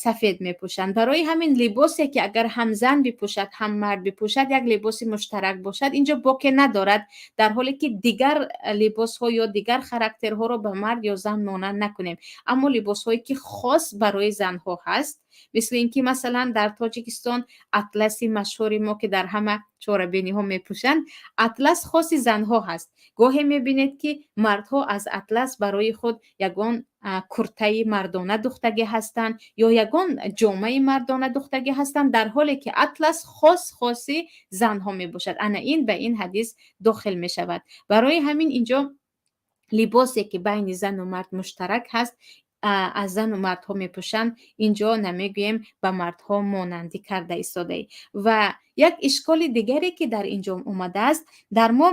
Speaker 2: сафед мепӯшанд. Барои ҳамин либосе ки агар ҳам зан бипӯшад, ҳам мард бипӯшад, як либоси муштарак бошад, инҷо боке надорад, дар ҳоле ки дигар либосҳо ё дигар характерҳоро ба мард ё зан монанд накунем. Аммо либосҳое ки хос барои занҳо ҳаст, мисли ин ки масалан дар Тоҷикистон атласи машҳури мо, ки дар ҳама чорабиниҳо мепӯшанд, атлас хоси занҳо ҳаст. Гоҳе мебинед, ки мардҳо аз атлас барои худ ягон куртаи мардона духтагӣ ҳастанд ё ягон ҷомаи мардона духтагӣ ҳастанд, дар ҳоле ки атлас хоси занҳо мебошад. Ана ин ба ин ҳадис дохил мешавад. Барои ҳамин инҷо либосе ки байни зану мард муштарак ҳаст, аз зану мардҳо мепӯшанд, инҷо намегӯем ба мардҳо монандӣ карда истодаӣ. Ва як ишколи дигаре ки дар инҷо омадааст, дар мо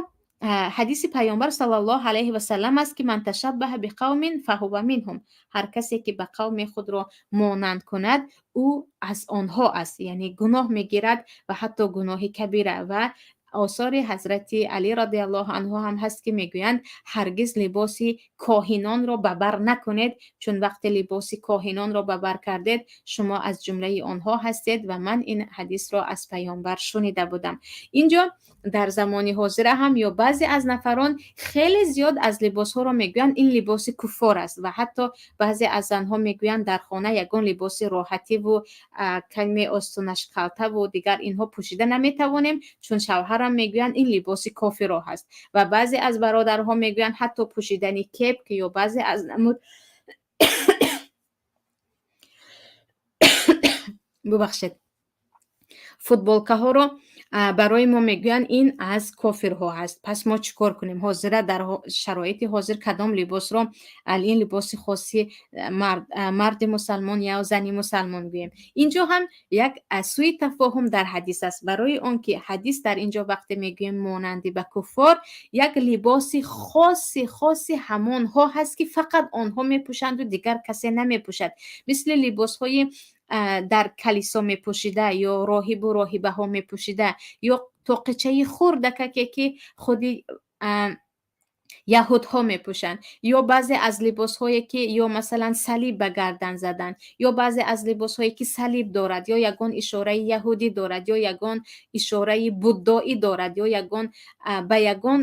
Speaker 2: ҳадиси Паёмбар саллаллоҳу алайҳи васаллам аст, ки ман ташаббаҳа биқавмин фаҳува минҳум, ҳар касе ки ба қавми худро монанд кунад, ӯ аз онҳо аст, яъне гуноҳ мегирад ва ҳатто гуноҳи кабира. Ва осори Ҳазрати Алӣ радиаллоҳу анҳу ҳам ҳаст, ки мегӯянд: ҳаргиз либоси коҳинонро ба бар накунед, чун вақте либоси коҳинонро ба бар кардед, шумо аз ҷумлаи онҳо ҳастед. Ва ман ин ҳадисро аз Паёмбар шунида будам. Инҷо дар замони ҳозира ҳам ё баъзе аз нафарон хеле зиёд аз либосҳоро мегӯянд, ин либоси куффор аст. Ва ҳатто баъзе аз занҳо мегӯянд, дар хона ягон либоси роҳативу каме остонаш калтаву дигар инҳо пӯшида наметавонем, чун шавҳарам мегӯянд, ин либоси кофиро ҳаст. Ва баъзе аз бародарҳо мегӯянд, ҳатто пӯшидани кепк ё баъзе аз намуд, бубахшед, футболкаҳоро барои мо мегӯянд, ин аз кофирҳо ҳаст. Пас мо чӣ кор кунем ҳозира, дар шароити ҳозир кадом либосро ин либоси хоси марди мусалмон ё зани мусалмон гӯем? Инҷо ҳам як сӯи тафоҳум дар ҳадис аст, барои он ки ҳадис дар инҷо, вақте мегӯем монандӣ ба куффор, як либоси хоси ҳамонҳо ҳаст, ки фақат онҳо мепӯшанду дигар касе намепӯшад, мисли либосҳои дар калисо мепӯшида ё роҳибу роҳибаҳо мепӯшида, ё тоқичаи хурдакаке, ки худи Яҳудҳо мепӯшанд, ё баъзе аз либосҳое, ки ё масалан салиб ба гардан задан, ё баъзе аз либосҳое, ки салиб дорад, ё ягон ишораи яҳудӣ дорад, ё ягон ишораи буддоӣ дорад, ё ягон ба ягон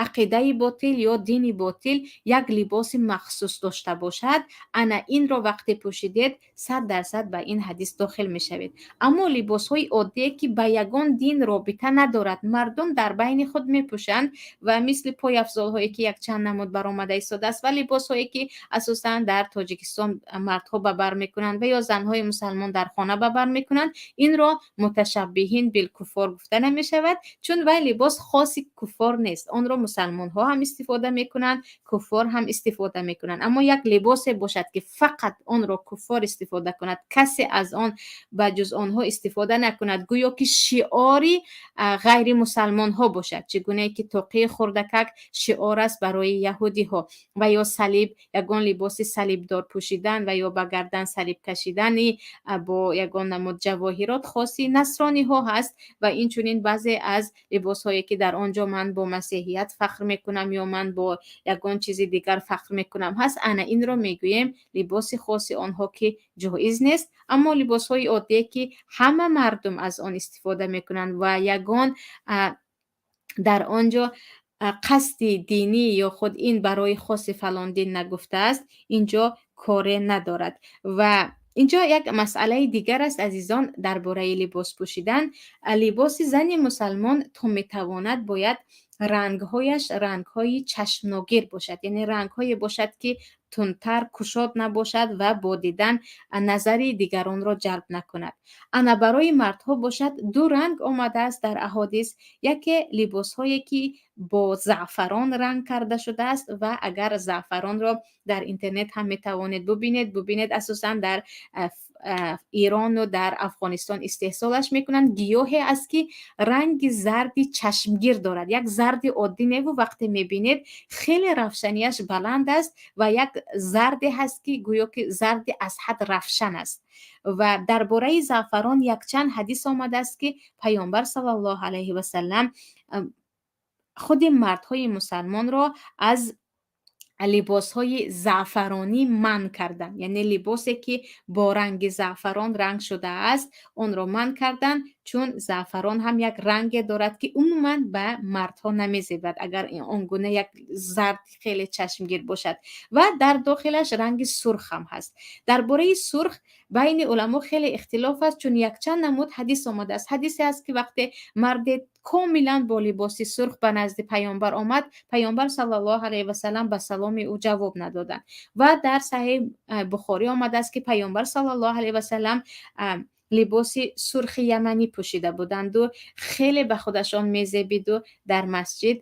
Speaker 2: ақидаи ботил ё дини ботил як либоси махсус дошта бошад, ана инро вақте пӯшидед, 100% ба ин ҳадис дохил мешавед. Аммо либосҳои оддие, ки ба ягон дин робита надорад, мардум дар байни худ мепӯшанд, ва мисли пойафзолҳое, ки якчанд намуд баромада истодааст, ва либосҳое, ки асосан дар Тоҷикистон мардҳо ба бар мекунанд ва ё занҳои мусалмон дар хона ба бар мекунанд, инро муташаббиҳин билкуффор гуфта намешавад, чун вай либос хоси куффор нест. Онро мусалмонҳо ҳам истифода мекунанд, куффор ҳам истифода мекунанд. Аммо як либосе бошад, ки фақат онро куффор истифода кунад, касе аз он ба ҷуз онҳо истифода накунад, гӯё ки шиори ғайримусалмонҳо бошад, чӣ гунае ки тоқии хурдакак шиор аст барои яҳудиҳо, ва ё салиб, ягон либоси салибдор пӯшидан ва ё ба гардан салиб кашидани бо ягон намуд ҷавоҳирот хоси насрониҳо ҳаст, ва инчунин баъзе аз либосҳое, ки дар он ҷо ман бо масеҳият фахр мекунам ё ман бо ягон чизи дигар фахр мекунам ҳаст, ана инро мегӯем либоси хоси онҳо, ки ҷоиз нест. Аммо либосҳои оддие, ки ҳама мардум аз он истифода мекунанд ва ягон дар он ҷо қасди динӣ ё худ ин барои хоси фалон дин нагуфтааст, ин ҷо коре надорад. Ва инҷо як масъалаи дигар аст, азизон, дар бораи либос пӯшидан. Либоси зани мусалмон то метавонад бояд рангҳояш рангҳои чашмногир бошад, яъне рангҳое бошад, ки тундтар, кушод набошад ва бо дидан назари дигаронро ҷалб накунад. Ана барои мардҳо бошад, ду ранг омадааст дар аҳодис. Яке либосҳое, ки бо заъфарон ранг карда шудааст, ва агар заъфаронро дар интернет ҳам метавонед бубинед, асосан дар Ирону дар Афғонистон истеҳсолаш мекунанд. Гиёҳе аст, ки ранги зарди чашмгир дорад, як зарди оддӣ неву, вақте мебинед, хеле равшанияш баланд аст ва як зарде ҳаст, ки гӯё ки зарди аз ҳад равшан аст. Ва дар бораи заъфарон якчанд ҳадис омадааст, ки Паёмбар саллаллоҳу алайҳи васаллам худи мардҳои мусалмонро аз либосҳои заъфаронӣ манъ карданд, яъне либосе, ки бо ранги заъфарон ранг шудааст, онро манъ карданд, чун заъфарон ҳам як ранге дорад, ки умуман ба мардҳо намезебад, агар он гуна як зард хеле чашмгир бошад, ва дар дохилаш ранги сурх ҳам ҳаст. Дар бораи сурх байни уламо хеле ихтилоф аст, чун якчанд намуд ҳадис омадааст. Ҳадисе аст, ки вақте марде комилан бо либоси сурх ба назди Паёмбар омад, Паёмбар саллаллоҳу алайҳи васаллам ба саломи ӯ ҷавоб надоданд. Ва дар Саҳеҳи Бухорӣ омадааст, ки Паёмбар саллаллоҳу алайҳи васаллам либоси сурхи яманӣ пӯшида буданду хеле ба худашон мезебиду дар масҷид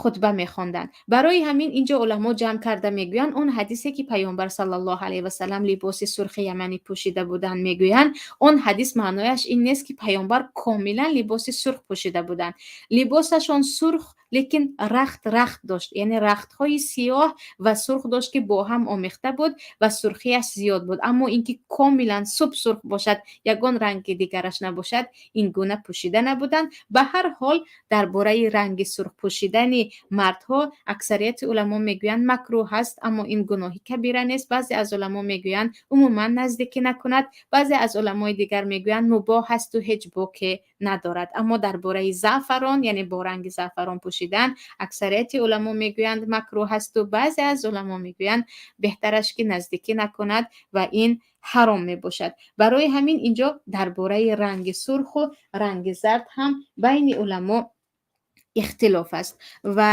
Speaker 2: хутба мехонданд. Барои ҳамин инҷо уламо ҷамъ карда мегӯянд, он ҳадисе, ки Паёмбар саллаллоҳу алайҳи васаллам либоси сурхи яманӣ пӯшида буданд, мегӯянд, он ҳадис маънояш ин нест, ки Паёмбар комилан либоси сурх пӯшида буданд. Либосашон сурх, лекин рахт рахт дошт, яъне рахтҳои сиёҳ ва сурх дошт, ки бо ҳам омехта буд ва сурхияш зиёд буд. Аммо ин ки комилан суб сурх бошад, ягон ранги дигараш набошад, ин гуна пӯшида набуданд. Ба ҳар ҳол, дар бораи ранги сурх пӯшидани мардҳо аксарияти уламо мегӯянд, макрӯҳ аст, аммо ин гуноҳи кабира нест. Баъзе аз уламо мегӯянд, умуман наздикӣ накунад. Баъзе аз уламои дигар мегӯянд, мубоҳ ҳасту ҳеҷ боке надорад. Аммо дар бораи заъфарон, яъне бо ранги заъфарон пӯшидан, аксарияти уламо мегӯянд, макрӯҳ ҳасту баъзе аз уламо мегӯянд, беҳтараш ки наздикӣ накунад ва ин ҳаром мебошад. Барои ҳамин инҷо дар бораи ранги сурху ранги зард ҳам байни уламо ихтилоф аст. Ва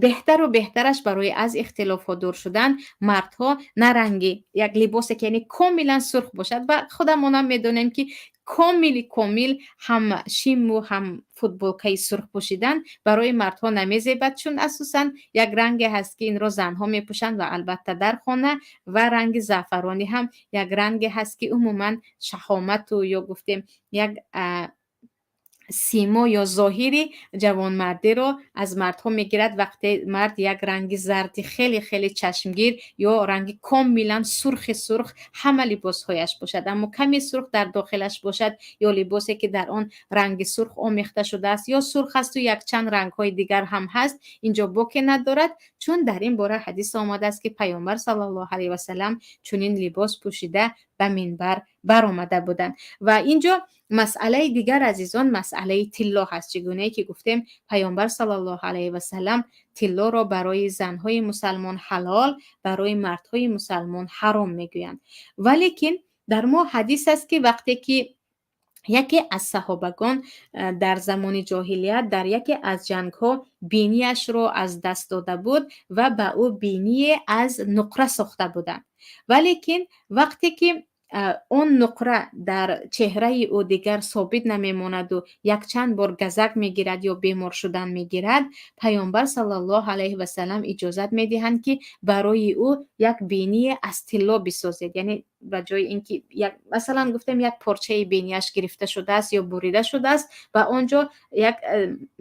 Speaker 2: беҳтару беҳтараш барои аз ихтилофҳо дур шудан, мардҳо на ранги як либосе, ки яъне комилан сурх бошад, ва худамонам медонем, ки комили комил ҳам шиму ҳам футболкаи сурх пӯшидан барои мардҳо намезебад, чун асосан як ранге ҳаст, ки инро занҳо мепӯшанд ва албатта дар хона. Ва ранги заъфаронӣ ҳам як ранге ҳаст, ки умуман шаҳомату ё гуфтем як Симо ё зоҳири ҷавонмардиро аз мардҳо мегирад. Вақте мард як ранги зарди хеле хеле чашмгир ё ранги комилан сурхи сурх ҳама либосҳояш бошад, аммо каме сурх дар дохилаш бошад, ё либосе, ки дар он ранги сурх омехта шудааст, ё сурх асту якчанд рангҳои дигар ҳам ҳаст, инҷо боке надорад, чун дар ин бора ҳадис омадааст, ки Паёмбар саллаллоҳу алайҳи васалам чунин либос пӯшида ба минбар баромада буданд. Ва инҷо масъалаи дигар, азизон, масъалаи тилло ҳаст. Чӣ гунае ки гуфтем, Паёмбар саллаллоҳу алайҳи васалам тиллоро барои занҳои мусалмон ҳалол, барои мардҳои мусалмон ҳаром мегӯянд. Валекин дар мо ҳадис аст, ки вақте ки яке аз саҳобагон дар замони ҷоҳилият дар яке аз ҷангҳо бинияшро аз даст дода буд ва ба ӯ биние аз нуқра сохта буданд. Валекин вақте ки он нуқра дар чеҳраи ӯ дигар собит намемонаду якчанд бор газак мегирад ё бемор шудан мегирад, Паёмбар саллаллоҳу алайҳи васалам иҷозат медиҳанд, ки барои ӯ як биние аз тилло бисозед. Яъне ба ҷои ин ки як, масалан, гуфтем, як порчаи бинияш гирифта шудааст ё бурида шудааст, ба он ҷо як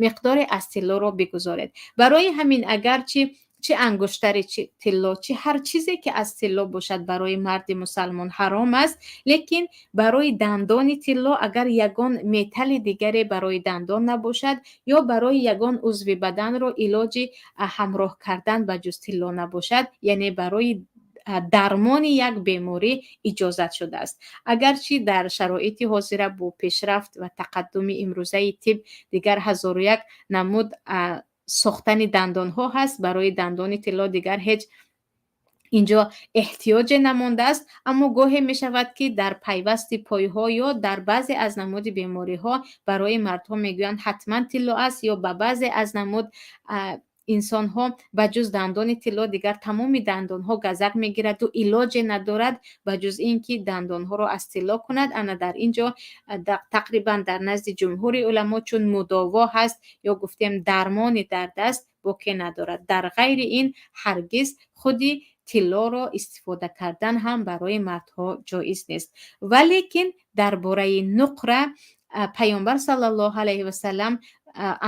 Speaker 2: миқдоре аз тиллоро бигузоред. Барои ҳамин, агарчи чӣ ангуштари тилло, чӣ ҳар чизе, ки аз тилло бошад, барои марди мусалмон ҳаром аст, лекин барои дандони тилло, агар ягон металли дигаре барои дандон набошад ё барои ягон узви баданро илоҷи ҳамроҳ кардан ба ҷуз тилло набошад, яъне барои дармони як беморӣ иҷозат шудааст. Агарчи дар шароити ҳозира бо пешрафт ва тақаддуми имрӯзаи тиб дигар ҳазору як намуд сохтани дандонҳо ҳаст, барои дандони тилло дигар ҳеҷ инҷо эҳтиёҷе намондааст, аммо гоҳе мешавад, ки дар пайвасти пойҳо ё дар баъзе аз намуди бемориҳо барои мардҳо мегӯянд, ҳатман тилло аст, ё ба баъзе аз намуд инсонҳо ба ҷуз дандони тилло дигар тамоми дандонҳо газак мегираду илоҷе надорад ба ҷуз ин ки дандонҳоро аз тилло кунад. Ана дар ин ҷо тақрибан дар назди ҷумҳури уламо, чун мудово ҳаст ё гуфтем дармони дард аст, боке надорад. Дар ғайри ин ҳаргиз худи тиллоро истифода кардан ҳам барои мардҳо ҷоиз нест. Валекин дар бораи нуқра Паёмбар саллаллоҳу алайҳи васалам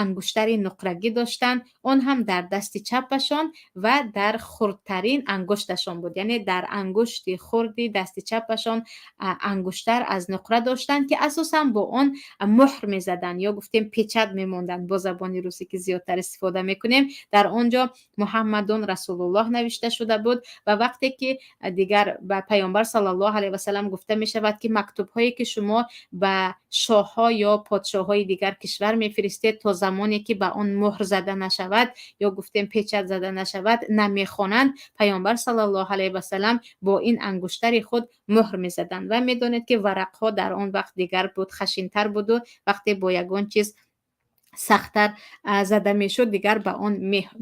Speaker 2: ангуштари нуқрагӣ доштанд, он ҳам дар дасти чапашон ва дар хурдтарин ангушташон буд, яъне дар ангушти хурди дасти чапашон ангуштар аз нуқра доштанд, ки асосан бо он муҳр мезаданд ё гуфтем печать мемонданд, бо забони русӣ ки зиёдтар истифода мекунем. Дар он ҷо «Муҳаммадун расулуллоҳ» навишта шуда буд. Ва вақте ки дигар ба Паёмбар саллаллоҳу алайҳи васалам гуфта мешавад, ки мактубҳое, ки шумо ба шоҳҳо ё подшоҳҳои дигар кишвар мефиристед, то замоне ки ба он муҳр зада нашавад ё гуфтем печать зада нашавад, намехонанд, Паёмбар саллаллоҳу алайҳи васалам бо ин ангуштари худ муҳр мезаданд. Ва медонед, ки варақҳо дар он вақт дигар буд, хашинтар буду вақте бо ягон чиз сахттар зада мешуд, дигар ба он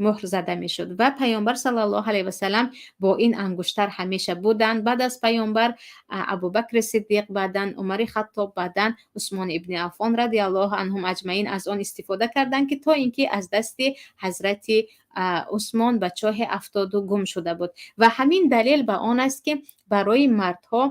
Speaker 2: муҳр зада мешуд. Ва Паёмбар саллаллоҳу алайҳи васалам бо ин ангуштар ҳамеша буданд. Баъд аз Паёмбар Абубакри Сиддиқ, баъдан Умари Хаттоб, баъдан Усмон ибни Аффон радиаллоҳу анҳум аҷмаин аз он истифода карданд, ки то ин ки аз дасти ҳазрати Усмон ба чоҳе афтоду гум шуда буд. Ва ҳамин далел ба он аст, ки барои мардҳо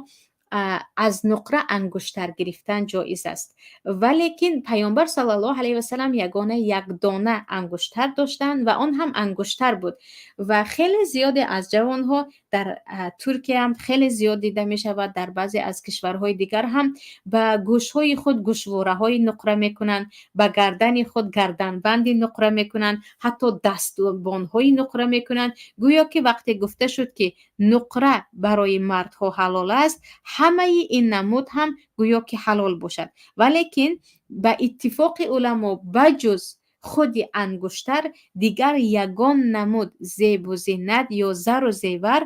Speaker 2: аз нуқра ангуштар гирифтан ҷоиз аст. Валекин Паёмбар саллаллоҳу алайҳи васалам ягона якдона ангуштар доштанд ва он ҳам ангуштар буд. Ва хеле зиёде аз ҷавонҳо дар Туркия ҳам хеле зиёд дида мешавад, дар баъзе аз кишварҳои дигар ҳам ба гӯшҳои худ гӯшвораҳои нуқра мекунанд, ба гардани худ гарданбанди нуқра мекунанд, ҳатто дастбонҳои нуқра мекунанд. Гӯё ки вақте гуфта шуд, ки нуқра барои мардҳо ҳалол аст, ҳамаи ин намуд ҳам гӯё ки ҳалол бошад. Валекин ба иттифоқи уламо, ба ҷуз худи ангуштар, дигар ягон намуд зебу зинат ё зару зевар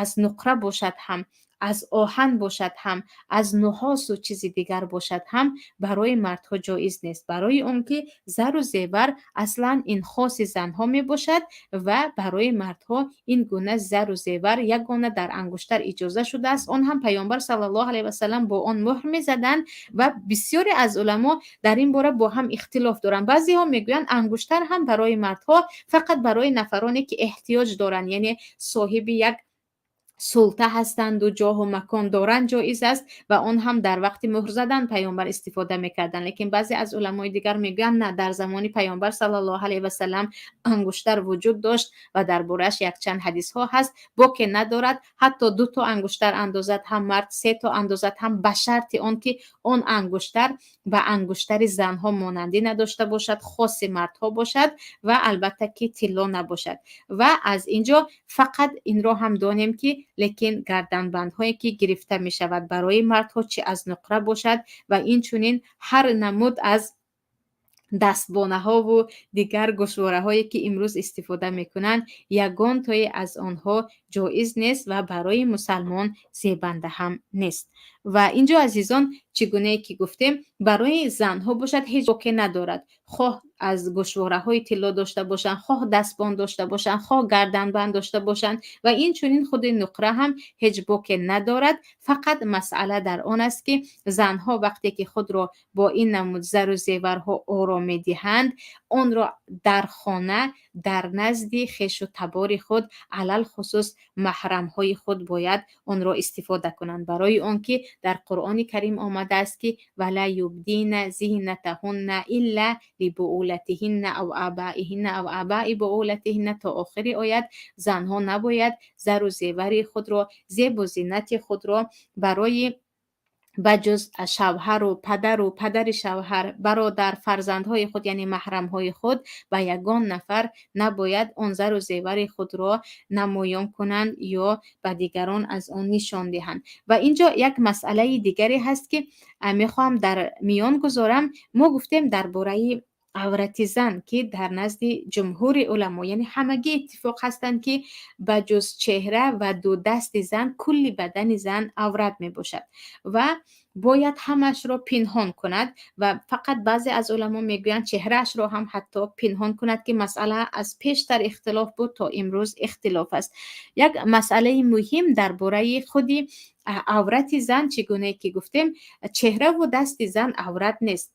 Speaker 2: аз нуқра бошад ҳам, аз оҳан бошад ҳам, аз нуҳосу чизи дигар бошад ҳам, барои мардҳо ҷоиз нест, барои он ки зару зевар аслан ин хоси занҳо мебошад. Ва барои мардҳо ин гуна зару зевар ягона дар ангуштар иҷоза шудааст, он ҳам Паёмбар саллаллоҳу алайҳи васалам бо он муҳр мезаданд. Ва бисёре аз уламо дар ин бора бо ҳам ихтилоф доранд. Баъзеҳо мегӯянд, ангуштар ҳам барои мардҳо фақат барои нафароне, ки эҳтиёҷ доранд, яъне соҳиби як Султа ҳастанду ҷоҳу макон доранд, ҷоиз аст ва он ҳам дар вақти муҳр задан паёмбар истифода мекарданд. Лекин баъзе аз уламои дигар мегӯянд, на, дар замони паёмбар саллаллоҳу алайҳи васаллам ангуштар вуҷуд дошт ва дар борааш якчанд ҳадисҳо ҳаст. Боке надорад, ҳатто дуто ангуштар андозад ҳам мард, сето андозад ҳам, ба шарти он ки он ангуштар ба ангуштари занҳо монандӣ надошта бошад, хоси мардҳо бошад ва албатта ки тилло набошад. Ва аз инҷо фақат инро ҳам донем, ки лекин гарданбандҳое ки гирифта мешавад барои мардҳо, чи аз нуқра бошад ва инчунин ҳар намуд аз дастбонаҳову дигар гӯшвораҳое ки имрӯз истифода мекунанд, ягон тое аз онҳо ҷоиз нест ва барои мусалмон зебанда ҳам нест. Ва инҷо, азизон, чӣ гунае ки гуфтем, барои занҳо бошад, ҳеҷ боке надорад, хоҳ аз гӯшвораҳои тилло дошта бошанд, хоҳ дастбанд дошта бошанд, хоҳ гарданбанд дошта бошанд ва инчунин худи нуқра ҳам ҳеҷ боке надорад. Фақат масъала дар он аст, ки занҳо вақте ки худро бо ин намуд зару зеварҳо оро медиҳанд, онро дар хона, дар назди хешу табори худ, алалхусус маҳрамҳои худ бояд онро истифода кунанд, барои он ки дар Қуръони Карим омадааст, ки ولا يبدين زينتهن إلا لبعولتهن أو آبائهن أو آباء بعولتهن то охири оят. Занҳо набояд зару зевари худро, зебу зинати худро барои ба ҷуз шавҳару падару падари шавҳар, бародар, фарзандҳои худ, яъне маҳрамҳои худ, ба ягон нафар набояд он зару зевари худро намоён кунанд ё ба дигарон аз он нишон диҳанд. Ва инҷо як масъалаи дигаре ҳаст, ки мехоҳам дар миён гузорам. Мо гуфтем дар бораи аврати зан, ки дар назди ҷумҳури уламо, яъне ҳамагӣ иттифоқ ҳастанд, ки ба ҷуз чеҳра ва ду дасти зан кулли бадани зан аврат мебошад ва бояд ҳамаашро пинҳон кунад. Ва фақат баъзе аз уламо мегӯянд, чеҳраашро ҳам ҳатто пинҳон кунад, ки масъала аз пештар ихтилоф буд, то имрӯз ихтилоф аст. Як масъалаи муҳим дар бораи худи аврати зан: чӣ гунае ки гуфтем, чеҳраву дасти зан аврат нест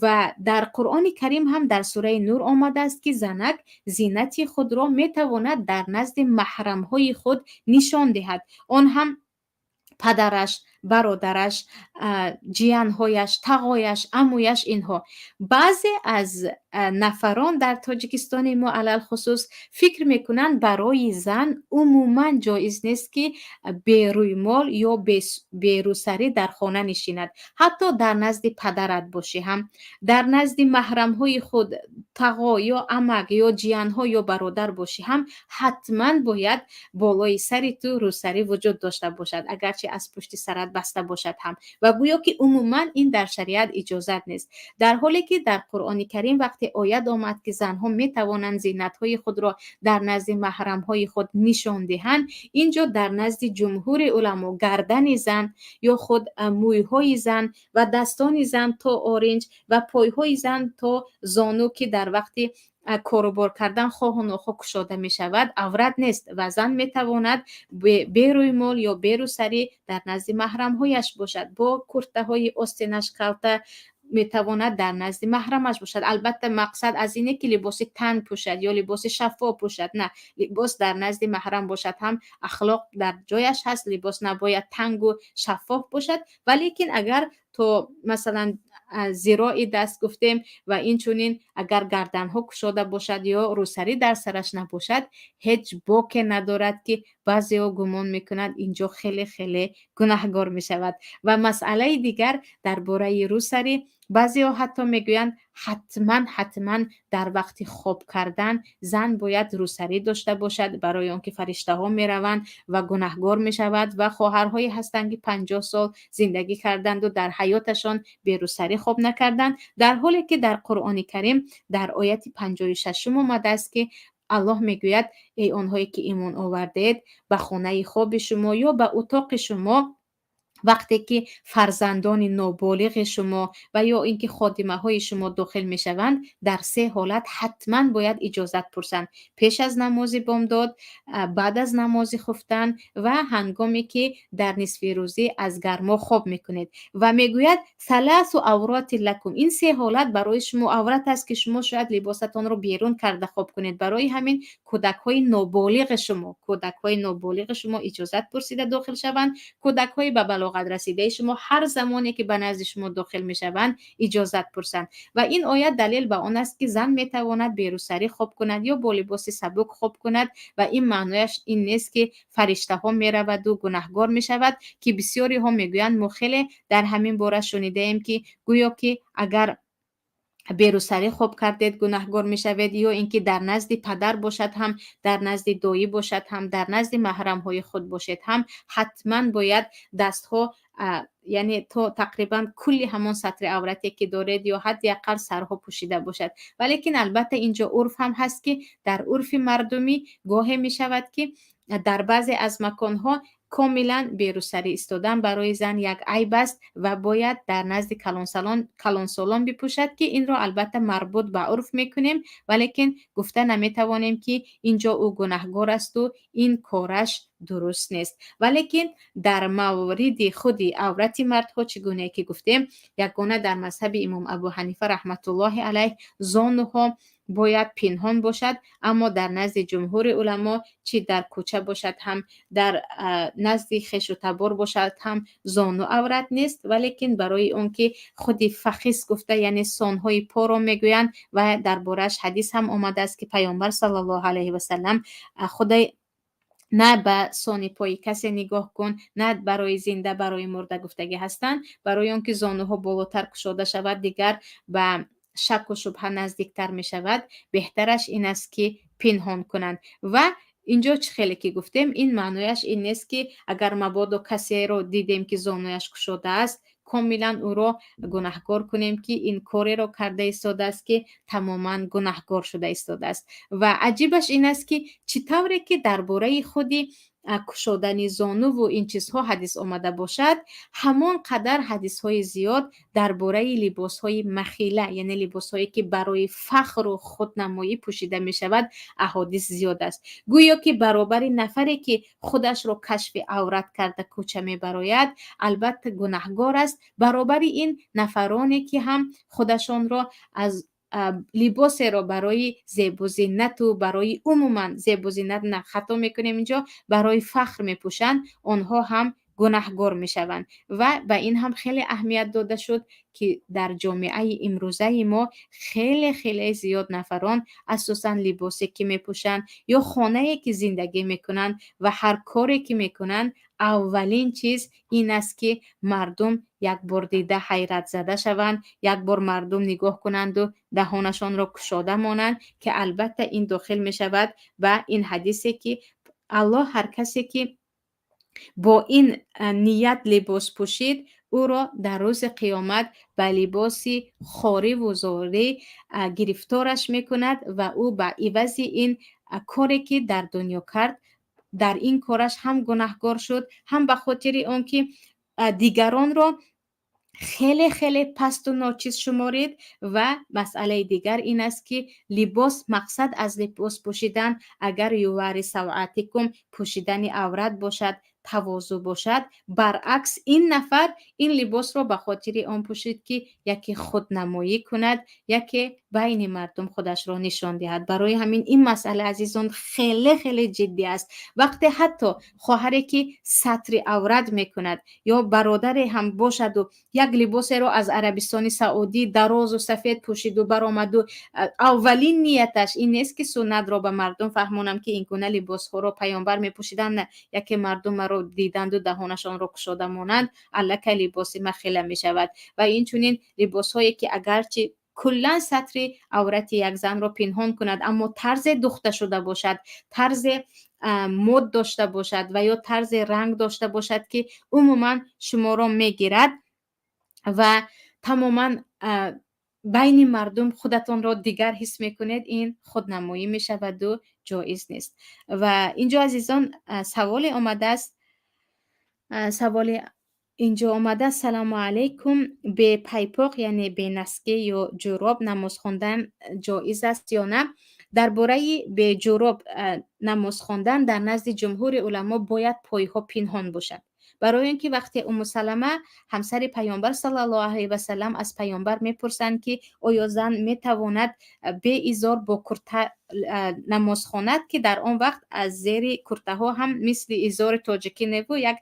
Speaker 2: ва дар Қуръони Карим ҳам дар сураи Нур омадааст, ки занак зинати худро метавонад дар назди маҳрамҳои худ нишон диҳад, он ҳам падараш, бародараш, ҷиянҳояш, тағояш, амӯяш, инҳо. Баъзе аз нафарон дар Тоҷикистони мо алалхусус фикр мекунанд, барои зан умуман ҷоиз нест, ки берӯймол ё берӯсарӣ дар хона нишинад. Ҳатто дар назди падарат бошӣ ҳам, дар назди маҳрамҳои худ, тағо ё амак ё ҷиянҳо ё бародар бошӣ ҳам, ҳатман бояд болои сари ту рӯсарӣ вуҷуд дошта бошад, агарчи аз пушти сарат баста бошад ҳам. Ва гӯё ки умуман ин дар шариат иҷозат нест, дар ҳоле ки дар Қуръони Карим вақте оят омад, ки занҳо метавонанд зинатҳои худро дар назди маҳрамҳои худ нишон диҳанд, инҷо дар назди ҷумҳури уламо гардани зан ё худ мӯйҳои зан ва дастони зан то оринҷ ва пойҳои зан то зону, ки дар вақти корубор кардан хоҳу нохоҳ кушода мешавад, аврат нест ва зан метавонад берӯймол ё берӯсарӣ дар назди маҳрамҳояш бошад, бо куртаҳои остинаш калта метавонад дар назди маҳрамаш бошад. Албатта, мақсад аз ине ки либоси танг пӯшад ё либоси шаффоф пӯшад, на. Либос дар назди маҳрам бошад ҳам, ахлоқ дар ҷояш ҳаст, либос набояд тангу шаффоф бошад. Валекин агар то масалан зирои даст гуфтем ва инчунин агар гарданҳо кушода бошад ё рӯсарӣ дар сараш набошад, ҳеҷ боке надорад, ки баъзеҳо гумон мекунанд, инҷо хеле хеле гунаҳгор мешавад. Ва масъалаи дигар дар бораи рӯсарӣ: баъзеҳо ҳатто мегӯянд, ҳатман, ҳатман дар вақти хоб кардан зан бояд рӯсарӣ дошта бошад, барои он ки фариштаҳо мераванд ва гунаҳгор мешавад. Ва хоҳарҳое ҳастанд, ки 50 сол зиндагӣ карданду дар ҳаёташон берӯсарӣ хоб накарданд, дар ҳоле ки дар Қуръони Карим дар ояти 56-ум омадааст, ки Аллоҳ мегӯяд: «Эй онҳое ки имон овардед, ба хонаи хоби шумо ё ба утоқи шумо Вақте ки фарзандони ноболиғи шумо ва ё ин ки ходимаҳои шумо дохил мешаванд, дар се ҳолат ҳатман бояд иҷозат пурсанд: пеш аз намози бомдод, баъд аз намози хуфтан ва ҳангоме ки дар нисфи рӯзӣ аз гармо хоб мекунед. Ва мегӯяд: ثلاث عورات لكم, ин се ҳолат барои шумо аврат аст, ки шумо шояд либосатонро берун карда хоб кунед. Барои ҳамин кӯдакҳои ноболиғи шумо иҷозат пурсида дохил шаванд, кӯдакҳои ба балоғат расидаи шумо ҳар замоне ки ба назди шумо дохил мешаванд, иҷозат пурсанд. Ва ин оят далел ба он аст, ки зан метавонад берусарӣ хоб кунад ё бо либоси сабук хоб кунад. Ва ин маънояш ин нест, ки фариштаҳо мераваду гунаҳгор мешавад, ки бисёриҳо мегӯянд. Мо хеле дар ҳамин бора шунидаем, ки гӯё ки агар берусарӣ хоб кардед, гунаҳгор мешавед, ё ин ки дар назди падар бошад ҳам, дар назди доӣ бошад ҳам, дар назди маҳрамҳои худ бошед ҳам, ҳатман бояд дастҳо, яъне то тақрибан кулли ҳамон сатри аврате ки доред ё ҳадди ақал сарҳо пӯшида бошад. Валекин албатта инҷо урф ҳам ҳаст, ки дар урфи мардумӣ гоҳе мешавад, ки дар баъзе аз маконҳо комилан берусарӣ истодан барои зан як айб аст ва бояд дар назди калонсолон бипӯшад, ки инро албатта марбут ба урф мекунем, валекин гуфта наметавонем, ки инҷо ӯ гунаҳгор асту ин кораш дуруст нест. Валекин дар мавриди худи аврати мардҳо, чӣ гунае ки гуфтем, ягона дар мазҳаби имом Абу Ҳанифа раҳматуллоҳи алайҳ зонуҳо бояд пинҳон бошад, аммо дар назди ҷумҳури уламо, чӣ дар кӯча бошад ҳам, дар назди хешу табор бошад ҳам, зону аврат нест. Валекин барои он ки худи فخذ гуфта, яъне сонҳои поро мегӯянд ва дар борааш ҳадис ҳам омадааст, ки Паёмбар саллаллоҳу алайҳи васаллам худай на ба сони пои касе нигоҳ кун, на барои зинда, барои мурда гуфтагӣ ҳастанд. Барои он ки зонуҳо болотар кушода шавад, дигар ба шакку шубҳа наздиктар мешавад, беҳтараш ин аст, ки пинҳон кунанд. Ва инҷо чӣ хеле ки гуфтем, ин маънояш ин нест, ки агар мабодо касеро дидем, ки зонуяш кушодааст, комилан ӯро гунаҳгор кунем, ки ин кореро карда истодааст, ки тамоман гунаҳгор шуда истодааст. Ва аҷибаш ин аст, ки чӣ тавре ки дар бораи худи кушодани зонуву ин чизҳо ҳадис омада бошад, ҳамон қадар ҳадисҳои зиёд дар бораи либосҳои مخیلة, яъне либосҳое ки барои фахру худнамоӣ пӯшида мешавад, аҳодис зиёд аст. Гӯё ки баробари нафаре ки худашро кашфи аврат карда кӯча мебарояд, албатта гунаҳгор аст, баробари ин нафароне ки ҳам худашонро аз либосеро барои зебузинату барои умуман зебузинат на, хато мекунем инҷо, барои фахр мепӯшанд, онҳо ҳам гунаҳгор мешаванд. Ва ба ин ҳам хеле аҳамият дода шуд, ки дар ҷомеаи имрӯзаи мо хеле хеле зиёд нафарон асосан либосе ки мепӯшанд ё хонае ки зиндагӣ мекунанд ва ҳар коре ки мекунанд, аввалин чиз ин аст, ки мардум якбор дида ҳайратзада шаванд, якбор мардум нигоҳ кунанду даҳонашонро кушода монанд, ки албатта ин дохил мешавад ба ин ҳадисе, ки Аллоҳ ҳар касе ки бо ин ният либос пӯшид, ӯро дар рӯзи қиёмат ба либоси хориву зорӣ гирифтораш мекунад ва ӯ ба ивази ин коре ки дар дунё кард, дар ин кораш ҳам гунаҳгор шуд, ҳам ба хотири он ки дигаронро хеле хеле пасту ночиз шуморид. Ва масъалаи дигар ин аст, ки либос, мақсад аз либос пӯшидан агар يواري سوآتكم, пӯшидани аврат бошад, тавозӯ бошад, баръакс ин нафар ин либосро ба хотири он пӯшид, ки яке худнамоӣ кунад, яке байни мардум худашро нишон диҳад. Барои ҳамин ин масъала, азизон, хеле хеле ҷиддӣ аст. Вақте ҳатто хоҳаре ки сатри аврат мекунад ё бародаре ҳам бошаду як либосеро аз Арабистони Саудӣ дарозу сафед пӯшиду баромаду, аввалин нияташ ин нест, ки суннатро ба мардум фаҳмонам, ки ин гуна либосҳоро паёмбар мепӯшиданд. На, яке мардум маро диданду даҳонашонро кушода монанд, аллакай либоси مخیلة мешавад. Ва инчунин либосҳое ки агарчи куллан сатри аврати як занро пинҳон кунад, аммо тарзе духта шуда бошад, тарзе мод дошта бошад ва ё тарзе ранг дошта бошад, ки умуман шуморо мегирад ва тамоман байни мардум худатонро дигар ҳис мекунед, ин худнамоӣ мешаваду ҷоиз нест. Ва инҷо, азизон, саволе омадааст, саволи Инҷо омада: «Салому алайкум, бе пайпоқ, яъне бе носки ё ҷӯроб намоз хондан ҷоиз аст ё на?» Дар бораи беҷӯроб намоз хондан дар назди ҷумҳури уламо бояд пойҳо пинҳон бошад, барои он ки вақте Уммусалама, ҳамсари Паёмбар саллаллоҳу алайҳи васалам, аз Паёмбар мепурсанд, ки оё зан метавонад беизор, бо курта намоз хонад, ки дар он вақт аз зери куртаҳо ҳам мисли изори тоҷикӣ неву як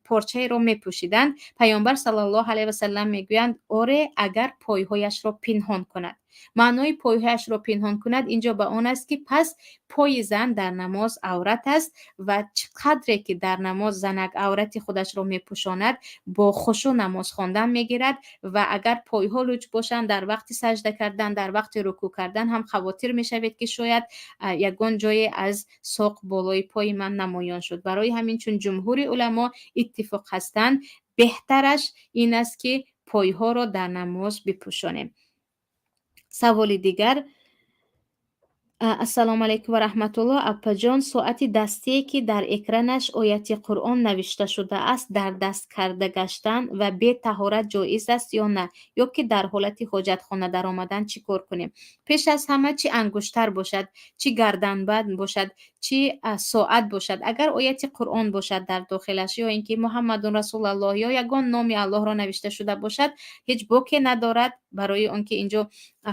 Speaker 2: порчаеро мепӯшиданд, Паёмбар саллаллоҳу алайҳи васалам мегӯянд: «Оре, агар пойҳояшро пинҳон кунад». Маънои пойҳояшро пинҳон кунад инҷо ба он аст, ки пас пои зан дар намоз аврат аст ва чӣ қадре ки дар намоз занак аврати худашро мепӯшонад, бо хушӯъ намоз хондан мегирад. Ва агар пойҳо луч бошанд, дар вақти сажда кардан, дар вақти рукӯъ кардан ҳам хавотир мешавед, ки шояд ягон ҷое аз соқ болои пои ман намоён шуд. Барои ҳамин, чун ҷумҳури уламо иттифоқ ҳастанд, беҳтараш ин аст, ки пойҳоро дар намоз бипӯшонем. Саволи дигар: «Ассалому алайкум ва раҳматуллоҳ, апаҷон, соати дастие, ки дар экранаш ояти Қуръон навишта шудааст, дар даст карда гаштан ва бетаҳорат ҷоиз аст ё на, ё ки дар ҳолати ҳоҷатхона даромадан чӣ кор кунем?» Пеш аз ҳама, чӣ ангуштар бошад, чӣ гарданбанд бошад, чӣ соат бошад, агар ояти Қуръон бошад дар дохилаш ё ин ки Муҳаммадун Расулаллоҳ ё ягон номи Аллоҳро навишта шуда бошад, ҳеҷ боке надорад, барои он ки инҷо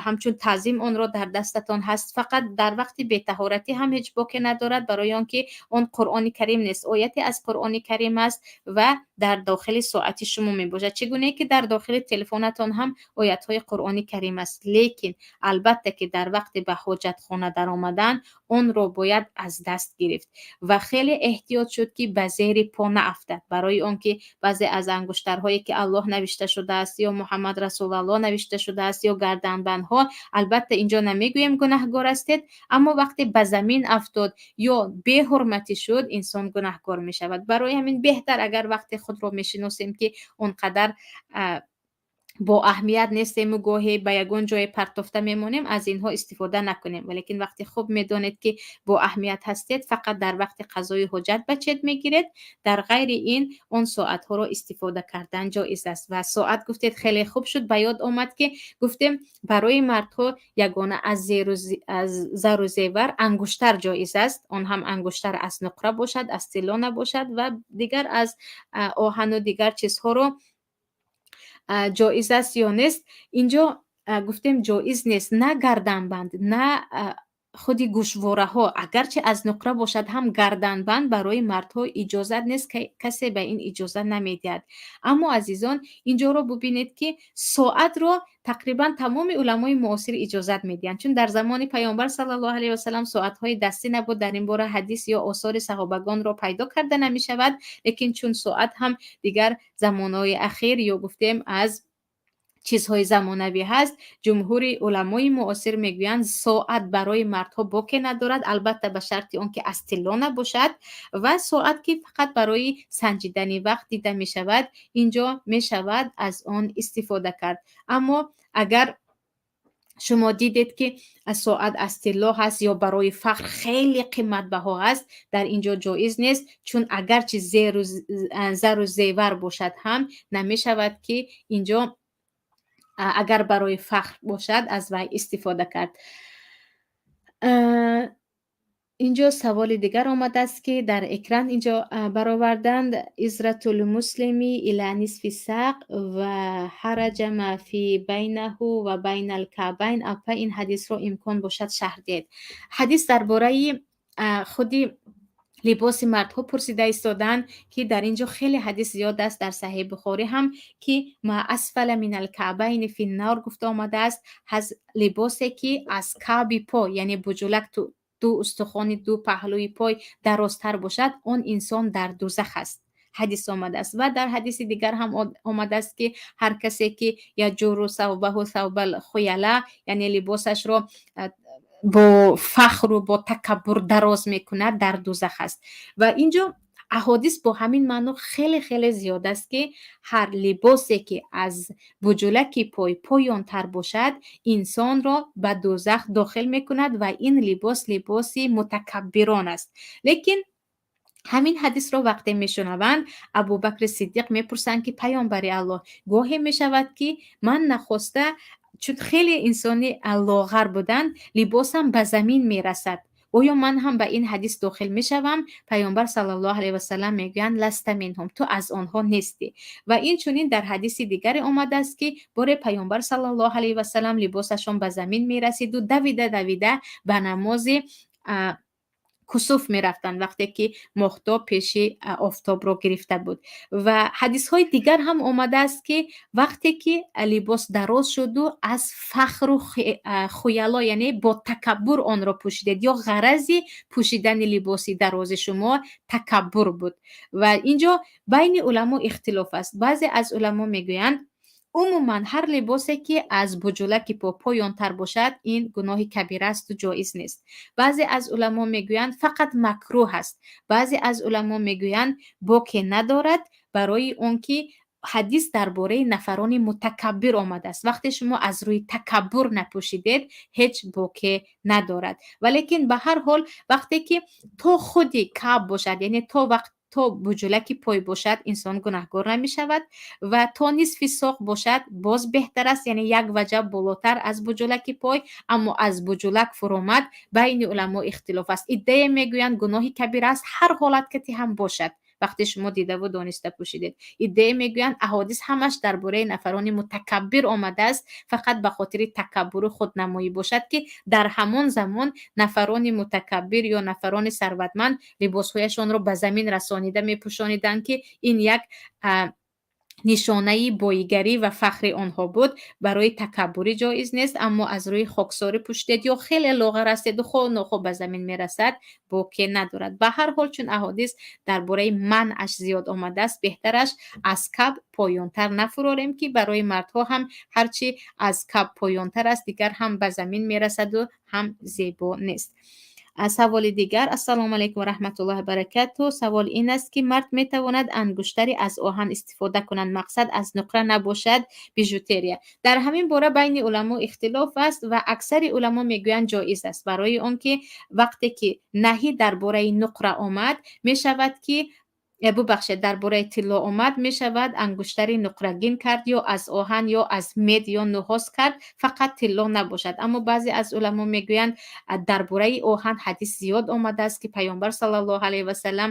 Speaker 2: ҳамчун таъзим онро дар дастатон ҳаст. Фақат дар вақти бетаҳоратӣ ҳам ҳеҷ боке надорад, барои он ки он Қуръони Карим нест, ояте аз Қуръони Карим аст ва дар дохили соати шумо мебошад, чӣ гунае ки дар дохили телефонатон ҳам оятҳои Қуръони Карим аст. Лекин албатта ки дар вақти ба ҳоҷатхона даромадан онро бояд аз даст гирифт ва хеле эҳтиёт шуд, ки ба зери по наафтад, барои он ки баъзе аз ангуштарҳое, ки Аллоҳ навишта шудааст ё Муҳаммад Расулаллоҳ навишта шудааст ё гарданбандҳо, албатта инҷо намегӯем гунаҳгор ҳастед, аммо вақте ба замин афтод ё беҳурматӣ шуд, инсон гунаҳгор мешавад. Барои ҳамин беҳтар, агар вақте худро мешиносем, ки он қадар бо аҳамият нестему гоҳе ба ягон ҷое партофта мемонем, аз инҳо истифода накунем. Валекин вақте хуб медонед, ки бо аҳамият ҳастед, фақат дар вақти қазои ҳоҷат ба чет мегиред, дар ғайри ин он соатҳоро истифода кардан ҷоиз аст. Ва соат гуфтед, хеле хуб шуд, ба ёд омад, ки гуфтем барои мардҳо ягона аз зару зевар ангуштар ҷоиз аст, он ҳам ангуштар аз нуқра бошад, аз тилло набошад ва дигар аз оҳану дигар чизҳоро ҷоиз аст ё нест? Инҷо гуфтем, ҷоиз нест на гарданбанд, на худи гӯшвораҳо, агарчи аз нуқра бошад ҳам, гарданбанд барои мардҳо иҷозат нест, касе ба ин иҷозат намедиҳад. Аммо, азизон, инҷоро бубинед, ки соатро тақрибан тамоми уламои муосир иҷозат медиҳанд, чун дар замони Паёмбар саллаллоҳу алайҳи васалам соатҳои дастӣ набуд, дар ин бора ҳадис ё осори саҳобагонро пайдо карда намешавад. Лекин чун соат ҳам дигар замонҳои ахир ё гуфтем аз чизҳои замонавӣ ҳаст, ҷумҳури уламои муосир мегӯянд, соат барои мардҳо боке надорад, албатта ба шарти он ки аз тилло набошад. Ва соат, ки фақат барои санҷидани вақт дида мешавад, инҷо мешавад аз он истифода кард. Аммо агар шумо дидед, ки соат аз тилло ҳаст ё барои фахр хеле қиматбаҳо аст, дар ин ҷо ҷоиз нест, чун агарчи зару зевар бошад ҳам, намешавад, ки инҷо агар барои фахр бошад, аз вай истифода кард. Инҷо саволи дигар омадааст, ки дар экран инҷо бароварданд: إزار المسلم إلى نصف الساق وحرج ما في بينه وبين الكعبين. Апа, ин ҳадисро имкон бошад, шарҳ диҳед. Ҳадис дар бораи худи либоси мардҳо пурсида истодаанд, ки дар ин ҷо хеле ҳадис зиёд аст, дар Саҳеҳи Бухорӣ ҳам, ки ما أسفل من الكعبين في النار гуфта омадааст. Либосе, ки аз каъби по, яъне буҷулак, ду устухони ду паҳлӯи пой дарозтар бошад, он инсон дар дузах аст, ҳадис омадааст. Ва дар ҳадиси дигар ҳам омадааст, ки ҳар касе ки يجر ثوبه ثوب الخيلاء, яъне либосашро бо фахру бо такаббур дароз мекунад, дар дузах аст. Ва инҷо аҳодис бо ҳамин маъно хеле хеле зиёд аст, ки ҳар либосе, ки аз буҷулаки пой поёнтар бошад, инсонро ба дузах дохил мекунад ва ин либос либоси мутакаббирон аст. Лекин Ҳамин ҳадисро вақте мешунаванд, Абубакри Сиддиқ мепурсанд, ки паёмбари Аллоҳ, гоҳе мешавад, ки ман нахоста, чун хеле инсони лоғар буданд, либосам ба замин мерасад, оё ман ҳам ба ин ҳадис дохил мешавам? Паёмбар саллаллоҳу алайҳи васаллам мегӯянд: ласта минҳум, ту аз онҳо нестӣ. Ва инчунин дар ҳадиси дигаре омадааст, ки боре паёмбар саллаллоҳу алайҳи васаллам либосашон ба замин мерасиду давида давида ба намози кусуф мерафтанд, вақте ки моҳтоб пеши офтобро гирифта буд. Ва ҳадисҳои дигар ҳам омадааст, ки вақте ки либос дароз шуду аз фахру хуяло, яъне бо такаббур онро пӯшидед, ё ғарази пӯшидани либоси дарози шумо такаббур буд. Ва инҷо байни уламо ихтилоф аст. Баъзе аз уламо мегӯянд, умуман ҳар либосе, ки аз буҷулаки по поёнтар бошад, ин гуноҳи кабира асту ҷоиз нест. Баъзе аз уламо мегӯянд, фақат макрӯҳ аст. Баъзе аз уламо мегӯянд, боке надорад, барои он ки ҳадис дар бораи нафарони мутакаббир омадааст. Вақте шумо аз рӯи такаббур напӯшидед, ҳеҷ боке надорад. Валекин ба ҳар ҳол, вақте ки то худи каъб бошад, яъне то вақт то буҷулаки пой бошад, инсон гунаҳгор намешавад ва то нисфи соқ бошад, боз беҳтар аст, яъне як ваҷаб болотар аз буҷулаки пой. Аммо аз буҷулак фуромад, байни уламо ихтилоф аст. Иддае мегӯянд, гуноҳи кабира аст, ҳар ҳолат кати ҳам бошад, вақте шумо дидаву дониста пӯшидед. Иддае мегӯянд, аҳодис ҳамаш дар бораи нафарони мутакаббир омадааст, фақат ба хотири такаббуру худнамоӣ бошад, ки дар ҳамон замон нафарони мутакаббир ё нафарони сарватманд либосҳояшонро ба замин расонида мепӯшониданд, ки ин як нишонаи боигарӣ ва фахри онҳо буд. Барои такаббурӣ ҷоиз нест, аммо аз рӯи хоксорӣ пӯшидед ё хеле лоғар ҳастеду хоҳ нохоҳ ба замин мерасад, боке надорад. Ба ҳар ҳол, чун аҳодис дар бораи манъаш зиёд омадааст, беҳтараш аз каъб поёнтар нафурорем, ки барои мардҳо ҳам ҳарчи аз каъб поёнтар аст, дигар ҳам ба замин мерасаду ҳам зебо нест. Саволи дигар: ассалому алайкум ва раҳматуллоҳи баракату. Савол ин аст, ки мард метавонад ангуштари аз оҳан истифода кунад, мақсад аз нуқра набошад, бижутерия? Дар ҳамин бора байни уламо ихтилоф аст ва аксари уламо мегӯянд, ҷоиз аст, барои он ки вақте ки наҳӣ дар бораи нуқра омад, мешавад ки, бубахшед, дар бораи тилло омад, мешавад ангуштари нуқрагин кард ё аз оҳан, ё аз мед ё нуҳос кард, фақат тилло набошад. Аммо баъзе аз уламо мегӯянд, дар бораи оҳан ҳадис зиёд омадааст, ки паёмбар саллаллоҳу алайҳи васаллам,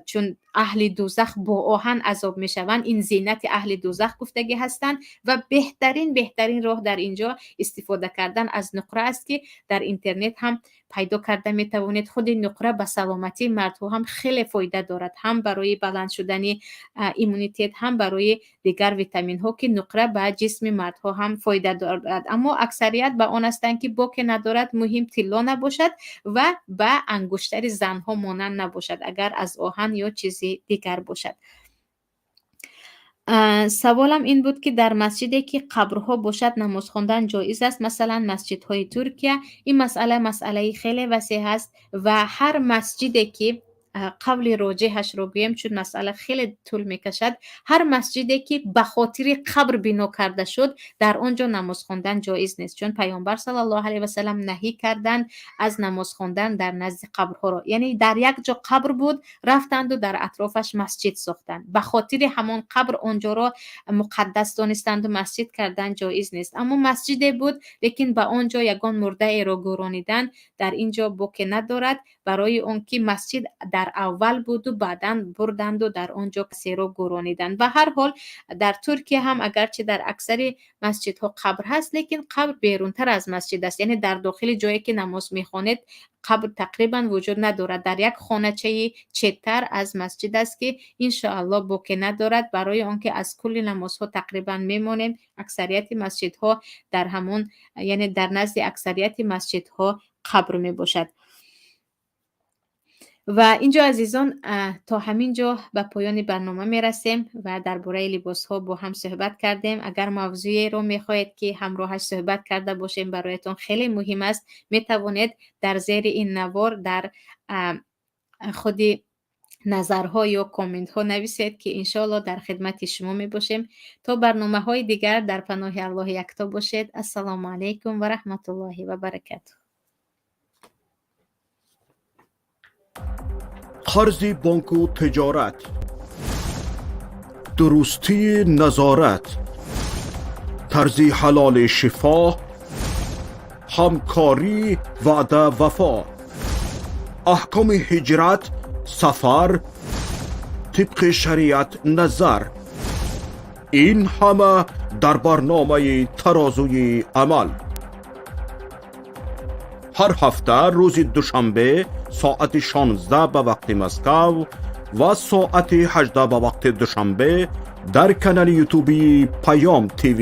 Speaker 2: чун аҳли дузах бо оҳан азоб мешаванд, ин зинати аҳли дузах гуфтагӣ ҳастанд ва беҳтарин роҳ дар инҷо истифода кардан аз нуқра аст, ки дар интернет ҳам пайдо карда метавонед. Худи нуқра ба саломатии мардҳо ҳам хеле фоида дорад, ҳам барои баланд шудани иммунитет, ҳам барои дигар витаминҳо, ки нуқра ба ҷисми мардҳо ҳам фоида дорад. Аммо аксарият ба он ҳастанд, ки боке надорад, муҳим тилло набошад ва ба ангуштари занҳо монанд набошад, агар аз оҳан ё чизи дигар бошад. Саволам ин буд, ки дар масҷиде, ки қабрҳо бошад, намоз хондан ҷоиз аст, масалан, масҷидҳои Туркия? Ин масъала масъалаи хеле васеъ аст ва ҳар масҷиде ки, қавли роҷеҳашро гӯем, чун масъала хеле тӯл мекашад, ҳар масҷиде, ки ба хотири қабр бино карда шуд, дар он ҷо намоз хондан ҷоиз нест, чун паёмбар саллаллоҳу алайҳи васаллам наҳӣ карданд аз намоз хондан дар назди қабрҳоро. Яъне дар як ҷо қабр буд, рафтанду дар атрофаш масҷид сохтанд. Ба хотири ҳамон қабр он ҷоро муқаддас донистанду масҷид кардан ҷоиз нест. Аммо масҷиде буд, лекин ба он ҷо ягон мурдаеро гӯронидан, дар ин ҷо боке надорад, барои он ки масҷид дар аввал буду баъдан бурданду дар он ҷо касеро гӯрониданд. Ба ҳар ҳол, дар Туркия ҳам агарчи дар аксари масҷидҳо қабр ҳаст, лекин қабр берунтар аз масҷид аст, яъне дар дохили ҷое, ки намоз мехонед, қабр тақрибан вуҷуд надорад. Дар як хоначаи четтар аз масҷид аст, ки иншоаллоҳ боке надорад, барои он ки аз кулли намозҳо тақрибан мемонем. Аксарияти масҷидҳо дар ҳамон, яъне дар назди аксарияти масҷидҳо қабр мебошад. Ва инҷо, азизон, то ҳамин ҷо ба поёни барнома мерасем ва дар бораи либосҳо бо ҳам суҳбат кардем. Агар мавзӯеро мехоҳед, ки ҳамроҳаш суҳбат карда бошем, бароятон хеле муҳим аст, метавонед дар зери ин навор дар худи назарҳо ё комментҳо нависед, ки иншоаллоҳ дар хидмати шумо мебошем. То барномаҳои дигар дар паноҳи Аллоҳи якто бошед. Ассалому алайкум ва раҳматуллоҳи ва баракатуҳ.
Speaker 1: Қарзи бонку тиҷорат, дурустии назорат, тарзи ҳалоли шифо, ҳамкорӣ, ваъда, вафо, аҳкоми ҳиҷрат, сафар, тибқи шариат назар. Ин ҳама дар барномаи «Тарозуи амал» ҳар ҳафта рӯзи душанбе соати 16 ба вақти Москав ва соати 18 ба вақти Душанбе дар канали ютубии «Паём ТВ».